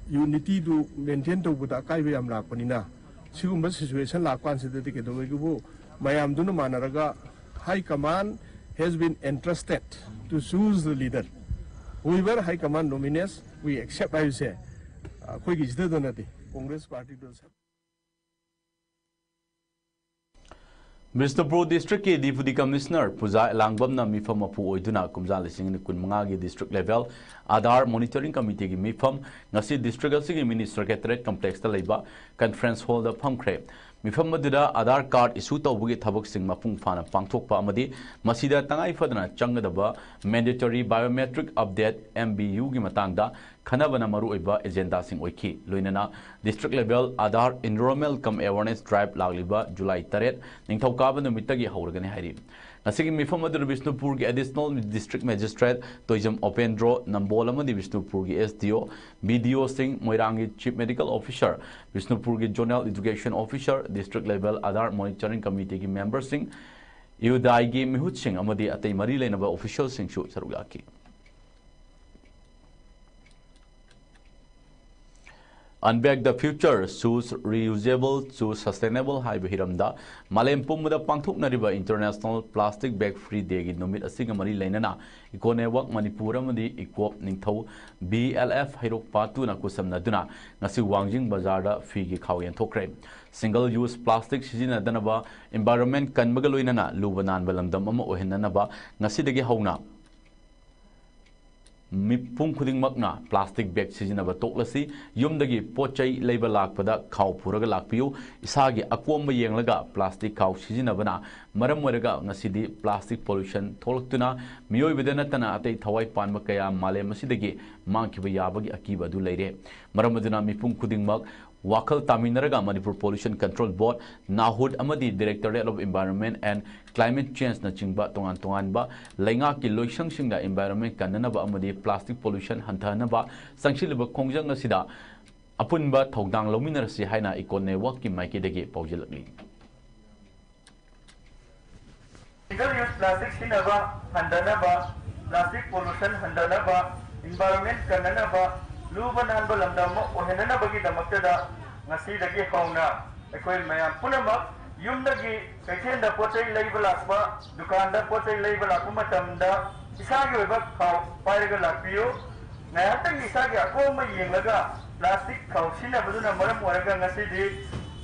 ꯌꯨꯅꯤꯇꯤꯗꯨ ꯃꯦꯟꯇꯦꯟ ꯇꯧꯕꯗ ꯑꯀꯥꯏꯕ ꯌꯥꯝ ꯂꯥꯛꯄꯅꯤꯅ, ꯁꯤꯒꯨꯝꯕ ꯁꯤꯆꯨꯋꯦꯁꯟ ꯂꯥꯛꯄ ꯀꯥꯟꯁꯤꯗꯗꯤ ꯀꯩꯗꯧꯋꯦꯕꯨ, ꯃꯌꯥꯝꯗꯨꯅ ꯃꯥꯟꯅꯔꯒ, high command has been entrusted to choose the leader, whoever high command nominates, we accept ꯍꯥꯏꯕꯁꯦ ꯑꯩꯈꯣꯏꯒꯤ ꯁꯤꯗꯗ ꯅꯠꯇꯦ, ꯀꯣꯡꯒ꯭ꯔꯦꯁ ꯄꯥꯔꯇꯤꯗ꯫ ꯕꯤꯁꯅꯨꯄꯨꯔ ꯗꯤꯁꯇ꯭ꯔꯤꯛꯀꯤ ꯗꯤꯄꯨꯇꯤ ꯀꯃꯤꯁꯅꯔ ꯄꯨꯖꯥ ꯑꯦꯂꯥꯡꯕꯝꯅ ꯃꯤꯐꯝ ꯃꯄꯨ ꯑꯣꯏꯗꯨꯅ ꯀꯨꯝꯖꯥ ꯂꯤꯁꯤꯡ ꯑꯅꯤ ꯀꯨꯟꯃꯉꯥꯒꯤ ꯗꯤꯁꯇ꯭ꯔꯤꯛ ꯂꯦꯚꯦꯜ ꯑꯥꯙꯥꯔ ꯃꯣꯅꯤꯇꯔꯤꯡ ꯀꯃꯤꯇꯤꯒꯤ ꯃꯤꯐꯝ ꯉꯁꯤ ꯗꯤꯁꯇ꯭ꯔꯤꯛ ꯑꯁꯤꯒꯤ ꯃꯤꯅꯤ ꯁꯦꯀ꯭ꯔꯦꯇꯔꯤꯌꯦꯠ ꯀꯝꯄ꯭ꯂꯦꯛꯁꯇ ꯂꯩꯕ ꯀꯟꯐ꯭ꯔꯦꯟꯁ ꯍꯣꯜꯗ ꯐꯝꯈ꯭ꯔꯦ꯫ ꯃꯤꯐꯝ ꯑꯗꯨꯗ ꯑꯥꯙꯥꯔ ꯀꯥꯔꯗ ꯏꯁꯨ ꯇꯧꯕꯒꯤ ꯊꯕꯛꯁꯤꯡ ꯃꯄꯨꯡ ꯐꯥꯅ ꯄꯥꯡꯊꯣꯛꯄ ꯑꯃꯗꯤ ꯃꯁꯤꯗ ꯇꯉꯥꯏ ꯐꯗꯅ ꯆꯪꯒꯗꯕ ꯃꯦꯟꯗꯦꯇꯣꯔꯤ ꯕꯥꯏꯑꯣꯃꯦꯇ꯭ꯔꯤꯛ ꯑꯞꯗꯦꯠ, ꯑꯦꯝ ꯕꯤ ꯌꯨꯒꯤ ꯃꯇꯥꯡꯗ ꯈꯟꯅꯕꯅ ꯃꯔꯨꯑꯣꯏꯕ ꯑꯦꯖꯦꯟꯗꯥꯁꯤꯡ ꯑꯣꯏꯈꯤ꯫ ꯂꯣꯏꯅꯅ ꯗꯤꯁꯇ꯭ꯔꯤꯛ ꯂꯦꯚꯦꯜ ꯑꯥꯙꯥꯔ ꯏꯟꯔꯣꯜꯃꯦꯟ ꯀꯝ ꯑꯦꯋꯥꯔꯅꯦꯁ ꯗ꯭ꯔꯥꯏꯚ ꯂꯥꯛꯂꯤꯕ ꯖꯨꯂꯥꯏ ꯇꯔꯦꯠ, ꯅꯤꯡꯊꯧꯀꯥꯕ ꯅꯨꯃꯤꯠꯇꯒꯤ ꯍꯧꯔꯒꯅꯤ ꯍꯥꯏꯔꯤ꯫ ꯉꯁꯤꯒꯤ ꯃꯤꯐꯝ ꯑꯗꯨꯗ ꯕꯤꯁꯅꯨꯄꯨꯔꯒꯤ ꯑꯦꯗꯤꯁꯅꯦꯜ ꯗꯤꯁꯇ꯭ꯔꯤꯛ ꯃꯦꯖꯤꯁꯇ꯭ꯔꯦꯠ ꯇꯣꯏꯖꯝ ꯑꯣꯄꯦꯟꯗ꯭ꯔꯣ ꯅꯝꯕꯣꯜ ꯑꯃꯗꯤ ꯕꯤꯁꯅꯨꯄꯨꯔꯒꯤ ꯑꯦꯁ ꯗꯤ ꯑꯣ, ꯕꯤ ꯗꯤ ꯑꯣꯁꯤꯡ, ꯃꯣꯏꯔꯥꯡꯒꯤ ꯆꯤꯐ ꯃꯦꯗꯤꯀꯦꯜ ꯑꯣꯐꯤꯁꯥꯔ, ꯕꯤꯁꯅꯨꯄꯨꯔꯒꯤ zonal education officer, district level Aadhaar monitoring ꯀꯃꯤꯇꯤꯒꯤ ꯃꯦꯝꯕꯔꯁꯤꯡ, ꯏꯌꯨꯗꯥꯏꯒꯤ ꯃꯤꯍꯨꯠꯁꯤꯡ ꯑꯃꯗꯤ ꯑꯇꯩ ꯃꯔꯤ ꯂꯩꯅꯕ ꯑꯣꯐꯤꯁꯤꯌꯦꯜꯁꯤꯡꯁꯨ ꯁꯔꯨꯛ ꯌꯥꯈꯤ꯫ Unbag the Future, Choose Reusable, Choose Sustainable ꯍꯥꯏꯕ ꯍꯤꯔꯝꯗ ꯃꯥꯂꯦꯝ ꯄꯨꯝꯕꯗ ꯄꯥꯡꯊꯣꯛꯅꯔꯤꯕ International Plastic Bag Free Day ꯒꯤ ꯅꯨꯃꯤꯠ ꯑꯁꯤꯒ ꯃꯔꯤ ꯂꯩꯅꯅ Eco Network ꯃꯅꯤꯄꯨꯔ ꯑꯃꯗꯤ ꯏꯀꯣꯞ ꯅꯤꯡꯊꯧ, ꯕꯤ ꯑꯦꯜ ꯑꯦꯐ ꯍꯩꯔꯣꯛ ꯄꯥꯇꯨꯅ ꯈꯨꯠꯁꯝꯅꯗꯨꯅ ꯉꯁꯤ ꯋꯥꯡꯖꯤꯡ ꯕꯖꯥꯔꯗ ꯐꯤꯒꯤ ꯈꯥꯎ ꯌꯦꯟꯊꯣꯛꯈ꯭ꯔꯦ꯫ Single use plastic ꯁꯤꯖꯤꯟꯅꯗꯅꯕ, environment ꯀꯟꯕꯒ ꯂꯣꯏꯅꯅ ꯂꯨꯕ ꯅꯥꯟꯕ ꯂꯝꯗꯝ ꯑꯃ ꯑꯣꯏꯍꯟꯅꯅꯕ ꯉꯁꯤꯗꯒꯤ ꯍꯧꯅ ꯃꯤꯄꯨꯝ ꯈꯨꯗꯤꯡꯃꯛꯅ plastic bag ꯁꯤꯖꯤꯟꯅꯕ ꯇꯣꯛꯂꯁꯤ꯫ ꯌꯨꯝꯗꯒꯤ ꯄꯣꯠ ꯆꯩ ꯂꯩꯕ ꯂꯥꯛꯄꯗ ꯈꯥꯎ ꯄꯨꯔꯒ ꯂꯥꯛꯄꯤꯌꯨ꯫ ꯏꯁꯥꯒꯤ ꯑꯀꯣꯝꯕ ꯌꯦꯡꯂꯒ plastic ꯈꯥꯎ ꯁꯤꯖꯤꯟꯅꯕꯅ ꯃꯔꯝ ꯑꯣꯏꯔꯒ ꯉꯁꯤꯗꯤ plastic pollution ꯊꯣꯛꯂꯛꯇꯨꯅ ꯃꯤꯑꯣꯏꯕꯗ ꯅꯠꯇꯅ ꯑꯇꯩ ꯊꯋꯥꯏ ꯄꯥꯟꯕ ꯀꯌꯥ ꯃꯥꯂꯦꯝ ꯑꯁꯤꯗꯒꯤ ꯃꯥꯡꯈꯤꯕ ꯌꯥꯕꯒꯤ ꯑꯀꯤꯕ ꯑꯗꯨ ꯂꯩꯔꯦ꯫ ꯃꯔꯝ ꯑꯗꯨꯅ ꯃꯤꯄꯨꯝ ꯈꯨꯗꯤꯡꯃꯛ ꯋꯥꯈꯜ ꯇꯥꯃꯤꯟꯅꯔꯒ ꯃꯅꯤꯄꯨꯔ Pollution Control Board, ꯅꯥꯍꯨꯠ ꯑꯃꯗꯤ Directorate of Environment and Climate Change ꯅꯆꯤꯡꯕ ꯇꯣꯉꯥꯟ ꯇꯣꯉꯥꯟꯕ ꯂꯩꯉꯥꯛꯀꯤ ꯂꯣꯏꯁꯪꯁꯤꯡꯅ environment ꯀꯟꯅꯅꯕ ꯑꯃꯗꯤ plastic pollution ꯍꯟꯊꯍꯟꯅꯕ ꯆꯪꯁꯤꯜꯂꯤꯕ ꯈꯣꯡꯖꯪ ꯑꯁꯤꯗ ꯑꯄꯨꯟꯕ ꯊꯧꯗꯥꯡ ꯂꯧꯃꯤꯟꯅꯔꯁꯤ ꯍꯥꯏꯅ Eco Network ꯀꯤ ꯃꯥꯏꯀꯩꯗꯒꯤ ꯄꯥꯎꯖꯦꯜꯂꯛꯂꯤ꯫ Single use plastic ꯁꯤꯖꯤꯟꯅꯕ ꯍꯟꯊꯅꯕ, plastic pollution ꯍꯟꯊꯅꯕ, environment ꯀꯟꯅꯅꯕ, ꯂꯨꯕ ꯅꯥꯟꯕ ꯂꯝꯗꯝ ꯑꯃ ꯑꯣꯏꯍꯟꯅꯅꯕꯒꯤꯗꯃꯛꯇꯗ ꯉꯁꯤꯗꯒꯤ ꯍꯧꯅ ꯑꯩꯈꯣꯏ ꯃꯌꯥꯝ ꯄꯨꯝꯅꯃꯛ ꯌꯨꯝꯗꯒꯤ ꯀꯩꯊꯦꯜꯗ ꯄꯣꯠ ꯆꯩ ꯂꯩꯕ ꯂꯥꯛꯄ, ꯗꯨꯀꯥꯟꯗ ꯄꯣꯠ ꯆꯩ ꯂꯩꯕ ꯂꯥꯛꯄ ꯃꯇꯝꯗ ꯏꯁꯥꯒꯤ ꯑꯣꯏꯕ ꯈꯥꯎ ꯄꯥꯏꯔꯒ ꯂꯥꯛꯄꯤꯌꯨ꯫ ꯉꯥꯏꯍꯥꯛꯇꯪ ꯏꯁꯥꯒꯤ ꯑꯀꯣꯝꯕ ꯌꯦꯡꯂꯒ plastic ꯈꯥꯎ ꯁꯤꯖꯤꯟꯅꯕꯗꯨꯅ ꯃꯔꯝ ꯑꯣꯏꯔꯒ ꯉꯁꯤꯗꯤ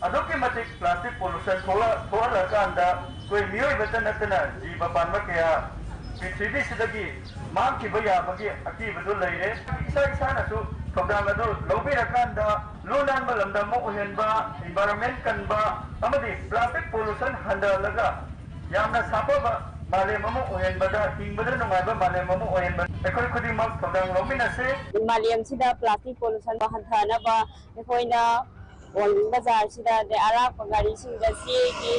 ꯑꯗꯨꯛꯀꯤ ꯃꯇꯤꯛ plastic pollution ꯊꯣꯛꯂ-, ꯊꯣꯛꯍꯜꯂꯀꯥꯟꯗ ꯑꯩꯈꯣꯏ ꯃꯤꯑꯣꯏꯕꯇ ꯅꯠꯇꯅ ꯖꯤꯕ ꯄꯥꯟꯕ ꯀꯌꯥ ꯄ꯭ꯔꯤꯊꯤꯕꯤꯁꯤꯗꯒꯤ ꯃꯥꯡꯈꯤꯕ ꯌꯥꯕꯒꯤ ꯑꯀꯤꯕꯗꯨ ꯂꯩꯔꯦ꯫ ꯏꯁꯥ ꯏꯁꯥꯅꯁꯨ ꯊꯧꯗꯥꯡ ꯑꯗꯨ ꯂꯧꯕꯤꯔꯀꯥꯟꯗ ꯂꯨ ꯅꯥꯟꯕ ꯂꯝꯗꯝ ꯑꯃ ꯑꯣꯏꯍꯟꯕ, environment ꯀꯟꯕ ꯑꯃꯗꯤ plastic pollution ꯍꯟꯊꯍꯜꯂꯒ ꯌꯥꯝꯅ ꯁꯥꯐꯕ ꯃꯥꯂꯦꯝ ꯑꯃ ꯑꯣꯏꯍꯟꯕꯗ, ꯍꯤꯡꯕꯗ ꯅꯨꯡꯉꯥꯏꯕ ꯃꯥꯂꯦꯝ ꯑꯃ ꯑꯣꯏꯍꯟꯕ ꯑꯩꯈꯣꯏ ꯈꯨꯗꯤꯡꯃꯛ ꯊꯧꯗꯥꯡ ꯂꯧꯃꯤꯟꯅꯁꯤ꯫ ꯃꯥꯂꯦꯝꯁꯤꯗ plastic pollution ꯍꯟꯊꯅꯕ ꯑꯩꯈꯣꯏꯅ ꯋꯥꯡꯖꯤꯡ ꯕꯖꯥꯔꯁꯤꯗ, ꯑꯗꯩ ꯑꯔꯥꯛꯄ ꯒꯥꯔꯤꯁꯤꯡꯗ ꯆꯦꯒꯤ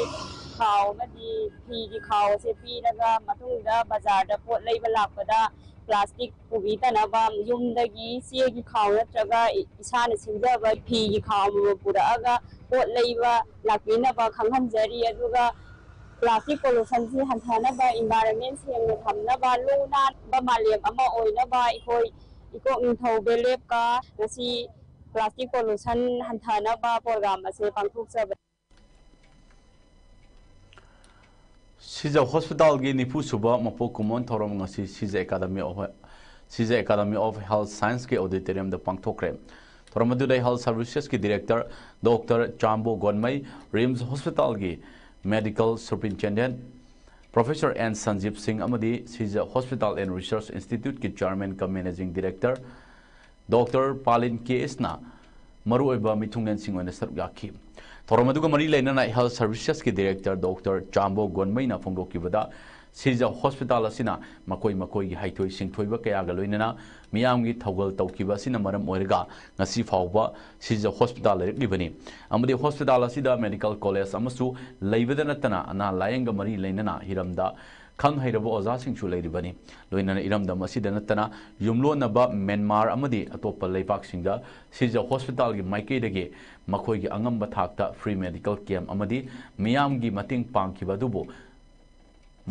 ꯈꯥꯎ ꯑꯃꯗꯤ ꯐꯤꯒꯤ ꯈꯥꯎ ꯑꯁꯦ ꯄꯤꯔꯒ, ꯃꯇꯨꯡꯗ ꯕꯖꯥꯔꯗ ꯄꯣꯠ ꯂꯩꯕ ꯂꯥꯛꯄꯗ plastic ꯄꯨꯕꯤꯗꯅꯕ, ꯌꯨꯝꯗꯒꯤ ꯆꯦꯒꯤ ꯈꯥꯎ ꯅꯠꯇ꯭ꯔꯒ ꯏꯁꯥꯅ ꯁꯦꯝꯖꯕ ꯐꯤꯒꯤ ꯈꯥꯎ ꯑꯃꯃꯝ ꯄꯨꯔꯛꯑꯒ ꯄꯣꯠ ꯂꯩꯕ ꯂꯥꯛꯄꯤꯅꯕ ꯈꯪꯍꯟꯖꯔꯤ꯫ ꯑꯗꯨꯒ plastic pollution ꯁꯤ ꯍꯟꯊꯅꯕ, environment ꯁꯦꯡꯅ ꯊꯝꯅꯕ, ꯂꯨ ꯅꯥꯟꯕ ꯃꯥꯂꯦꯝ ꯑꯃ ꯑꯣꯏꯅꯕ ꯑꯩꯈꯣꯏ ꯏꯀꯣꯛ ꯅꯤꯡꯊꯧ ꯕꯦꯂꯦꯞꯀ ꯉꯁꯤ plastic pollution ꯍꯟꯊꯅꯕ program ꯑꯁꯦ ꯄꯥꯡꯊꯣꯛꯆꯕꯅꯤ꯫ ꯁꯤꯖ ꯍꯣꯁꯄꯤꯇꯥꯜꯒꯤ ꯅꯤꯐꯨ ꯁꯨꯕ ꯃꯄꯣꯛ ꯀꯨꯝꯑꯣꯟ ꯊꯧꯔꯝ ꯉꯁꯤ ꯁꯤꯖ Academy of, Shija Academy of Health Science ꯀꯤ auditorium ꯗ ꯄꯥꯡꯊꯣꯛꯈ꯭ꯔꯦ꯫ ꯊꯧꯔꯝ ꯑꯗꯨꯗ Health Services ꯀꯤ Director Doctor ꯆꯥꯝꯕꯣ ꯒꯣꯟꯃꯩ, RIMS ꯍꯣꯁꯄꯤꯇꯥꯜꯒꯤ Medical Superintendent Professor ꯑꯦꯟ ꯁꯟꯖꯤꯞ ꯁꯤꯡ ꯑꯃꯗꯤ ꯁꯤꯖ Hospital and Research Institute ꯀꯤ Chairman cum Managing Director Doctor ꯄꯥꯂꯤꯟ ꯀꯦ ꯑꯦꯁꯅ ꯃꯔꯨꯑꯣꯏꯕ ꯃꯤꯊꯨꯡꯂꯦꯟꯁꯤꯡ ꯑꯣꯏꯅ ꯁꯔꯨꯛ ꯌꯥꯈꯤ꯫ ꯊꯧꯔꯝ ꯑꯗꯨꯒ ꯃꯔꯤ ꯂꯩꯅꯅ Health Servicesꯀꯤ Director Doctor ꯆꯥꯝꯕꯣ ꯒꯣꯟꯃꯩꯅ ꯐꯣꯡꯗꯣꯛꯈꯤꯕꯗ, ꯁꯤꯖ ꯍꯣꯁꯄꯤꯇꯥꯜ ꯑꯁꯤꯅ ꯃꯈꯣꯏ ꯃꯈꯣꯏꯒꯤ ꯍꯩꯊꯣꯏ ꯁꯤꯡꯊꯣꯏꯕ ꯀꯌꯥꯒ ꯂꯣꯏꯅꯅ ꯃꯤꯌꯥꯝꯒꯤ ꯊꯧꯒꯜ ꯇꯧꯈꯤꯕ ꯑꯁꯤꯅ ꯃꯔꯝ ꯑꯣꯏꯔꯒ ꯉꯁꯤ ꯐꯥꯎꯕ ꯁꯤꯖ ꯍꯣꯁꯄꯤꯇꯥꯜ ꯂꯩꯔꯛꯂꯤꯕꯅꯤ꯫ ꯑꯃꯗꯤ ꯍꯣꯁꯄꯤꯇꯥꯜ ꯑꯁꯤꯗ medical college ꯑꯃꯁꯨ ꯂꯩꯕꯗ ꯅꯠꯇꯅ ꯑꯅꯥ ꯂꯥꯌꯦꯡꯒ ꯃꯔꯤ ꯂꯩꯅꯅ ꯍꯤꯔꯝꯗ ꯈꯪ ꯍꯩꯔꯕ ꯑꯣꯖꯥꯁꯤꯡꯁꯨ ꯂꯩꯔꯤꯕꯅꯤ꯫ ꯂꯣꯏꯅꯅ ꯏꯔꯝꯗꯝ ꯑꯁꯤꯗ ꯅꯠꯇꯅ ꯌꯨꯝꯂꯣꯟꯅꯕ ꯃ꯭ꯌꯥꯟꯃꯥꯔ ꯑꯃꯗꯤ ꯑꯇꯣꯞꯄ ꯂꯩꯕꯥꯛꯁꯤꯡꯗ ꯁꯤꯖ ꯍꯣꯁꯄꯤꯇꯥꯜꯒꯤ ꯃꯥꯏꯀꯩꯗꯒꯤ ꯃꯈꯣꯏꯒꯤ ꯑꯉꯝꯕ ꯊꯥꯛꯇ free medical camp ꯑꯃꯗꯤ ꯃꯤꯌꯥꯝꯒꯤ ꯃꯇꯦꯡ ꯄꯥꯡꯈꯤꯕ ꯑꯗꯨꯕꯨ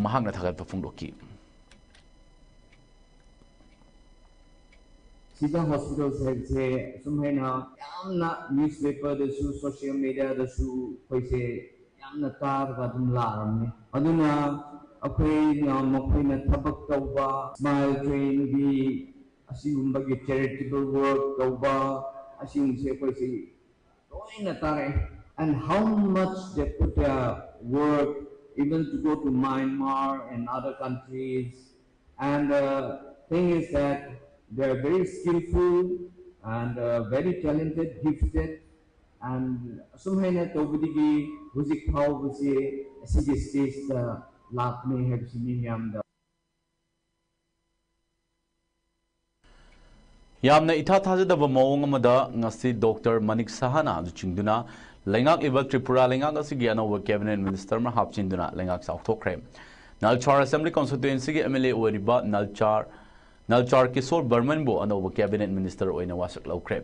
ꯃꯍꯥꯛꯅ ꯊꯥꯒꯠꯄ ꯐꯣꯡꯗꯣꯛꯈꯤ꯫ ꯁꯤꯖ ꯍꯣꯁꯄꯤꯇꯥꯜꯁꯦ ꯍꯥꯏꯕꯁꯦ ꯑꯁꯨꯝ ꯍꯥꯏꯅ ꯌꯥꯝꯅ newspaperꯗꯁꯨ social mediaꯗꯁꯨ ꯑꯩꯈꯣꯏꯁꯦ ꯌꯥꯝꯅ ꯇꯥꯔꯒ ꯑꯗꯨꯝ ꯂꯥꯛꯑꯕꯅꯤ꯫ ꯑꯗꯨꯅ ꯑꯩꯈꯣꯏꯅ ꯃꯈꯣꯏꯅ ꯊꯕꯛ ꯇꯧꯕ, smile trainꯒꯤ ꯑꯁꯤꯒꯨꯝꯕꯒꯤ charitable work ꯇꯧꯕ ꯑꯁꯤꯒꯨꯝꯕꯁꯦ ꯑꯩꯈꯣꯏꯁꯦ ꯂꯣꯏꯅ ꯇꯥꯔꯛꯑꯦ꯫ And how much they put their work even to go to Myanmar and other countries. And the thing is that they are very skillful and uh, very talented, gifted, and ꯑꯁꯨꯝ ꯍꯥꯏꯅ ꯇꯧꯕꯗꯒꯤ ꯍꯧꯖꯤꯛ ꯐꯥꯎꯕꯁꯦ ꯑꯁꯤꯒꯤ stageꯇ ꯂꯥꯛꯄꯅꯦ ꯍꯥꯏꯕꯁꯤ ꯃꯤ ꯃꯌꯥꯝꯗ ꯌꯥꯝꯅ ꯏꯊꯥ ꯊꯥꯖꯗꯕ ꯃꯑꯣꯡ ꯑꯃꯗ ꯉꯁꯤ ꯗꯣꯛꯇꯔ ꯃꯅꯤꯛ ꯁꯍꯥꯅ ꯂꯨꯆꯤꯡꯗꯨꯅ ꯂꯩꯉꯥꯛꯂꯤꯕ ꯇ꯭ꯔꯤꯄꯨꯔꯥ ꯂꯩꯉꯥꯛ ꯑꯁꯤꯒꯤ ꯑꯅꯧꯕ cabinet minister ꯑꯃ ꯍꯥꯞꯆꯤꯟꯗꯨꯅ ꯂꯩꯉꯥꯛ ꯆꯥꯎꯊꯣꯛꯈ꯭ꯔꯦ꯫ ꯅꯜꯆꯥꯔ Assembly Constituencyꯒꯤ MLA ꯑꯣꯏꯔꯤꯕ ꯅꯜꯆꯥꯔ ꯅꯜꯆꯥꯔ ꯀꯤꯁꯣꯔ ꯕꯔꯃꯟꯕꯨ ꯑꯅꯧꯕ cabinet minister ꯑꯣꯏꯅ ꯋꯥꯁꯛ ꯂꯧꯈ꯭ꯔꯦ꯫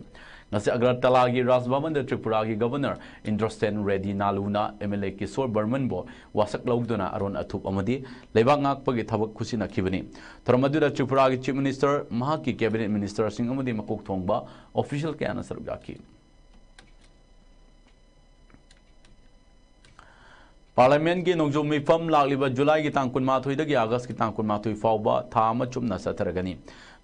ꯉꯁꯤ ꯑꯒꯔꯇꯂꯥꯒꯤ ꯔꯥꯖ ꯚꯕꯟꯗ ꯇ꯭ꯔꯤꯄꯨꯔꯥꯒꯤ Governor ꯏꯟꯗ꯭ꯔꯁꯦꯟ ꯔꯦꯗꯤ ꯅꯥꯂꯨꯅ MLA ꯀꯤꯁꯣꯔ ꯕꯔꯃꯟꯕꯨ ꯋꯥꯁꯛ ꯂꯧꯗꯨꯅ ꯑꯔꯣꯟ ꯑꯊꯨꯞ ꯑꯃꯗꯤ ꯂꯩꯕꯥꯛ ꯉꯥꯛꯄꯒꯤ ꯊꯕꯛ ꯈꯨꯠꯁꯤꯟꯅꯈꯤꯕꯅꯤ꯫ ꯊꯧꯔꯝ ꯑꯗꯨꯗ ꯇ꯭ꯔꯤꯄꯨꯔꯥꯒꯤ Chief Minister, ꯃꯍꯥꯛꯀꯤ cabinet ministerꯁꯤꯡ ꯑꯃꯗꯤ ꯃꯀꯣꯛ ꯊꯣꯡꯕ official ꯀꯌꯥꯅ ꯁꯔꯨꯛ ꯌꯥꯈꯤ꯫ Parliamentꯀꯤ ꯅꯣꯡꯖꯨ ꯃꯤꯐꯝ ꯂꯥꯛꯂꯤꯕ ꯖꯨꯂꯥꯏꯒꯤ ꯇꯥꯡ ꯀꯨꯟꯃꯥꯊꯣꯏꯗꯒꯤ ꯑꯥꯒꯁꯀꯤ ꯇꯥꯡ ꯀꯨꯟꯃꯥꯊꯣꯏ ꯐꯥꯎꯕ ꯊꯥ ꯑꯃ ꯆꯨꯞꯅ ꯆꯠꯊꯔꯒꯅꯤ꯫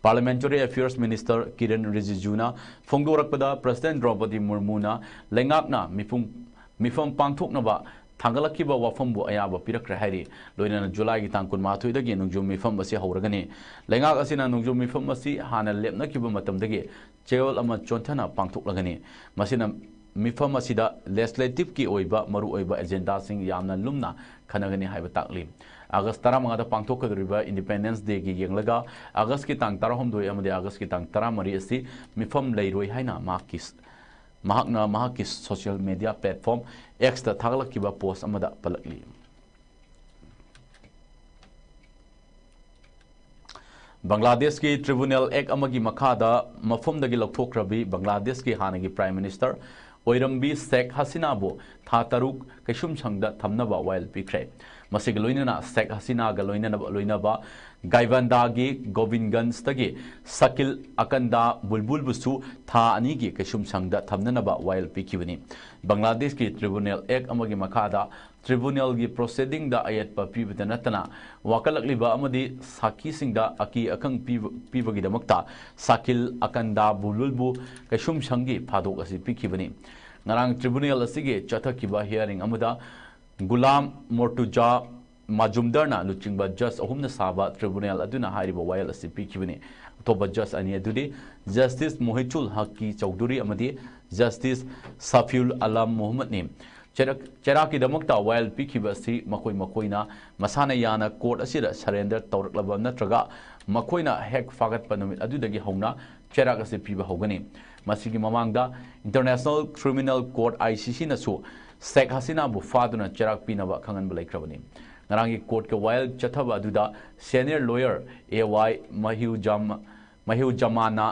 Parliamentary Affairs Minister Kiran ꯔꯤꯖꯤꯖꯨꯅ ꯐꯣꯡꯗꯣꯔꯛꯄꯗ, President ꯗ꯭ꯔꯧꯄꯗꯤ ꯃꯨꯔꯃꯨꯅ ꯂꯩꯉꯥꯛꯅ ꯃꯤꯐꯝ ꯃꯤꯐꯝ ꯄꯥꯡꯊꯣꯛꯅꯕ ꯊꯥꯡꯒꯠꯂꯛꯈꯤꯕ ꯋꯥꯐꯝꯕꯨ ꯑꯌꯥꯕ ꯄꯤꯔꯛꯈ꯭ꯔꯦ ꯍꯥꯏꯔꯤ꯫ ꯂꯣꯏꯅꯅ ꯖꯨꯂꯥꯏꯒꯤ ꯇꯥꯡ ꯀꯨꯟꯃꯥꯊꯣꯏꯗꯒꯤ ꯅꯣꯡꯖꯨ ꯃꯤꯐꯝ ꯑꯁꯤ ꯍꯧꯔꯒꯅꯤ꯫ ꯂꯩꯉꯥꯛ ꯑꯁꯤꯅ ꯅꯣꯡꯖꯨ ꯃꯤꯐꯝ ꯑꯁꯤ ꯍꯥꯟꯅ ꯂꯦꯞꯅꯈꯤꯕ ꯃꯇꯝꯗꯒꯤ ꯆꯌꯣꯜ ꯑꯃ ꯆꯣꯟꯊꯅ ꯄꯥꯡꯊꯣꯛꯂꯒꯅꯤ꯫ ꯃꯁꯤꯅ ꯃꯤꯐꯝ ꯑꯁꯤꯗ ꯂꯦꯖꯤꯁꯂꯦꯇꯤꯚꯀꯤ ꯑꯣꯏꯕ ꯃꯔꯨꯑꯣꯏꯕ ꯑꯦꯖꯦꯟꯗꯥꯁꯤꯡ ꯌꯥꯝꯅ ꯂꯨꯝꯅ ꯈꯟꯅꯒꯅꯤ ꯍꯥꯏꯕ ꯇꯥꯛꯂꯤ꯫ ꯑꯥꯒꯁ ꯇꯔꯥꯃꯉꯥꯗ ꯄꯥꯡꯊꯣꯛꯀꯗꯧꯔꯤꯕ ꯏꯟꯗꯤꯄꯦꯟꯗꯦꯟꯁ ꯗꯦꯒꯤ ꯌꯦꯡꯂꯒ ꯑꯥꯒꯁꯀꯤ ꯇꯥꯡ ꯇꯔꯥꯍꯨꯝꯗꯣꯏ ꯑꯃꯗꯤ ꯑꯥꯒꯁꯀꯤ ꯇꯥꯡ ꯇꯔꯥꯃꯔꯤ ꯑꯁꯤ ꯃꯤꯐꯝ ꯂꯩꯔꯣꯏ ꯍꯥꯏꯅ ꯃꯍꯥꯛꯀꯤ, ꯃꯍꯥꯛꯅ ꯃꯍꯥꯛꯀꯤ ꯁꯣꯁꯤꯌꯦꯜ ꯃꯤꯗꯤꯌꯥ ꯄ꯭ꯂꯦꯠꯐꯣꯔꯝ ꯑꯦꯛꯁꯇ ꯊꯥꯒꯠꯂꯛꯈꯤꯕ ꯄꯣꯁ ꯑꯃꯗ ꯄꯜꯂꯛꯂꯤ꯫ ꯕꯪꯒ꯭ꯂꯥꯗꯦꯁꯀꯤ ꯇ꯭ꯔꯤꯕꯨꯅꯦꯜ ꯑꯦꯛ ꯑꯃꯒꯤ ꯃꯈꯥꯗ ꯃꯐꯝꯗꯒꯤ ꯂꯧꯊꯣꯛꯈ꯭ꯔꯕꯤ ꯕꯪꯒ꯭ꯂꯥꯗꯦꯁꯀꯤ ꯍꯥꯟꯅꯒꯤ ꯄ꯭ꯔꯥꯏꯝ ꯃꯤꯅꯤꯁꯇꯔ ꯑꯣꯏꯔꯝꯕꯤ ꯁꯦꯈ ꯍꯁꯤꯅꯥꯕꯨ ꯊꯥ ꯇꯔꯨꯛ ꯀꯩꯁꯨꯝꯁꯪꯗ ꯊꯝꯅꯕ ꯋꯥꯌꯦꯜ ꯄꯤꯈ꯭ꯔꯦ꯫ ꯃꯁꯤꯒ ꯂꯣꯏꯅꯅ ꯁꯦꯈ ꯍꯁꯤꯅꯥꯒ ꯂꯣꯏꯅꯅꯕ, ꯂꯣꯏꯅꯕ ꯒꯥꯏꯕꯥꯟꯗꯥꯒꯤ ꯒꯣꯕꯤꯟꯒꯟꯖꯇꯒꯤ ꯁꯀꯤꯜ ꯑꯀꯟꯗꯥ ꯕꯨꯜꯕꯨꯜꯕꯨꯁꯨ ꯊꯥ ꯑꯅꯤꯒꯤ ꯀꯩꯁꯨꯝꯁꯪꯗ ꯊꯝꯅꯅꯕ ꯋꯥꯌꯦꯜ ꯄꯤꯈꯤꯕꯅꯤ꯫ ꯕꯪꯒ꯭ꯂꯥꯗꯦꯁꯀꯤ ꯇ꯭ꯔꯤꯕꯨꯅꯦꯜ ꯑꯦꯛ ꯑꯃꯒꯤ ꯃꯈꯥꯗ ꯇ꯭ꯔꯤꯕꯨꯅꯦꯜꯒꯤ ꯄ꯭ꯔꯣꯁꯤꯗꯤꯡꯗ ꯑꯌꯦꯠꯄ ꯄꯤꯕꯇ ꯅꯠꯇꯅ ꯋꯥꯀꯠꯂꯛꯂꯤꯕ ꯑꯃꯗꯤ ꯁꯥꯈꯤꯁꯤꯡꯗ ꯑꯀꯤ ꯑꯈꯪ ꯄꯤꯕ, ꯄꯤꯕꯒꯤꯗꯃꯛꯇ ꯁꯥꯀꯤꯜ ꯑꯀꯟꯗꯥ ꯕꯨꯜꯕꯨꯜꯕꯨ ꯀꯩꯁꯨꯝꯁꯪꯒꯤ ꯐꯥꯗꯣꯛ ꯑꯁꯤ ꯄꯤꯈꯤꯕꯅꯤ꯫ ꯉꯔꯥꯡ ꯇ꯭ꯔꯤꯕꯨꯅꯦꯜ ꯑꯁꯤꯒꯤ ꯆꯠꯊꯈꯤꯕ ꯍꯤꯌꯥꯔꯤꯡ ꯑꯃꯗ ꯒꯨꯂꯥꯝ ꯃꯣꯔꯇꯨꯖꯥ ꯃꯥꯖꯨꯝꯗꯔꯅ ꯂꯨꯆꯤꯡꯕ ꯖꯖ ꯑꯍꯨꯝꯅ ꯁꯥꯕ ꯇ꯭ꯔꯤꯕꯨꯅꯦꯜ ꯑꯗꯨꯅ ꯍꯥꯏꯔꯤꯕ ꯋꯥꯌꯦꯜ ꯑꯁꯤ ꯄꯤꯈꯤꯕꯅꯤ꯫ ꯑꯇꯣꯞꯄ ꯖꯖ ꯑꯅꯤ ꯑꯗꯨꯗꯤ ꯖꯁꯇꯤꯁ ꯃꯣꯍꯤꯆꯨꯜ ꯍꯛꯀꯤ ꯆꯧꯙꯨꯔꯤ ꯑꯃꯗꯤ ꯖꯁꯇꯤꯁ ꯁꯐꯤꯎꯜ ꯑꯂꯝ ꯃꯨꯍꯝꯃꯗꯅꯤ꯫ ꯆꯩꯔꯛ-, ꯆꯩꯔꯥꯛꯀꯤꯗꯃꯛꯇ ꯋꯥꯌꯦꯜ ꯄꯤꯈꯤꯕ ꯑꯁꯤ ꯃꯈꯣꯏ ꯃꯈꯣꯏꯅ ꯃꯁꯥꯅ ꯌꯥꯅ ꯀꯣꯔꯠ ꯑꯁꯤꯗ ꯁꯔꯦꯟꯗꯔ ꯇꯧꯔꯛꯂꯕ ꯅꯠꯇ꯭ꯔꯒ ꯃꯈꯣꯏꯅ ꯍꯦꯛ ꯐꯥꯒꯠꯄ ꯅꯨꯃꯤꯠ ꯑꯗꯨꯗꯒꯤ ꯍꯧꯅ ꯆꯩꯔꯥꯛ ꯑꯁꯤ ꯄꯤꯕ ꯍꯧꯒꯅꯤ꯫ ꯃꯁꯤꯒꯤ ꯃꯃꯥꯡꯗ international criminal court, I C ꯁꯤꯅꯁꯨ ꯁꯦꯈ ꯍꯁꯤꯅꯥꯕꯨ ꯐꯥꯗꯨꯅ ꯆꯩꯔꯥꯛ ꯄꯤꯅꯕ ꯈꯪꯍꯟꯕ ꯂꯩꯈ꯭ꯔꯕꯅꯤ꯫ ꯉꯔꯥꯡꯒꯤ ꯀꯣꯔꯠꯀꯤ ꯋꯥꯌꯦꯜ ꯆꯠꯊꯕ ꯑꯗꯨꯗ ꯁꯦꯅꯤꯌꯔ ꯂꯣꯌꯔ ꯑꯦ ꯋꯥꯏ ꯃꯍꯤꯎꯖꯝ-, ꯃꯍꯤꯎꯖꯃꯥꯅ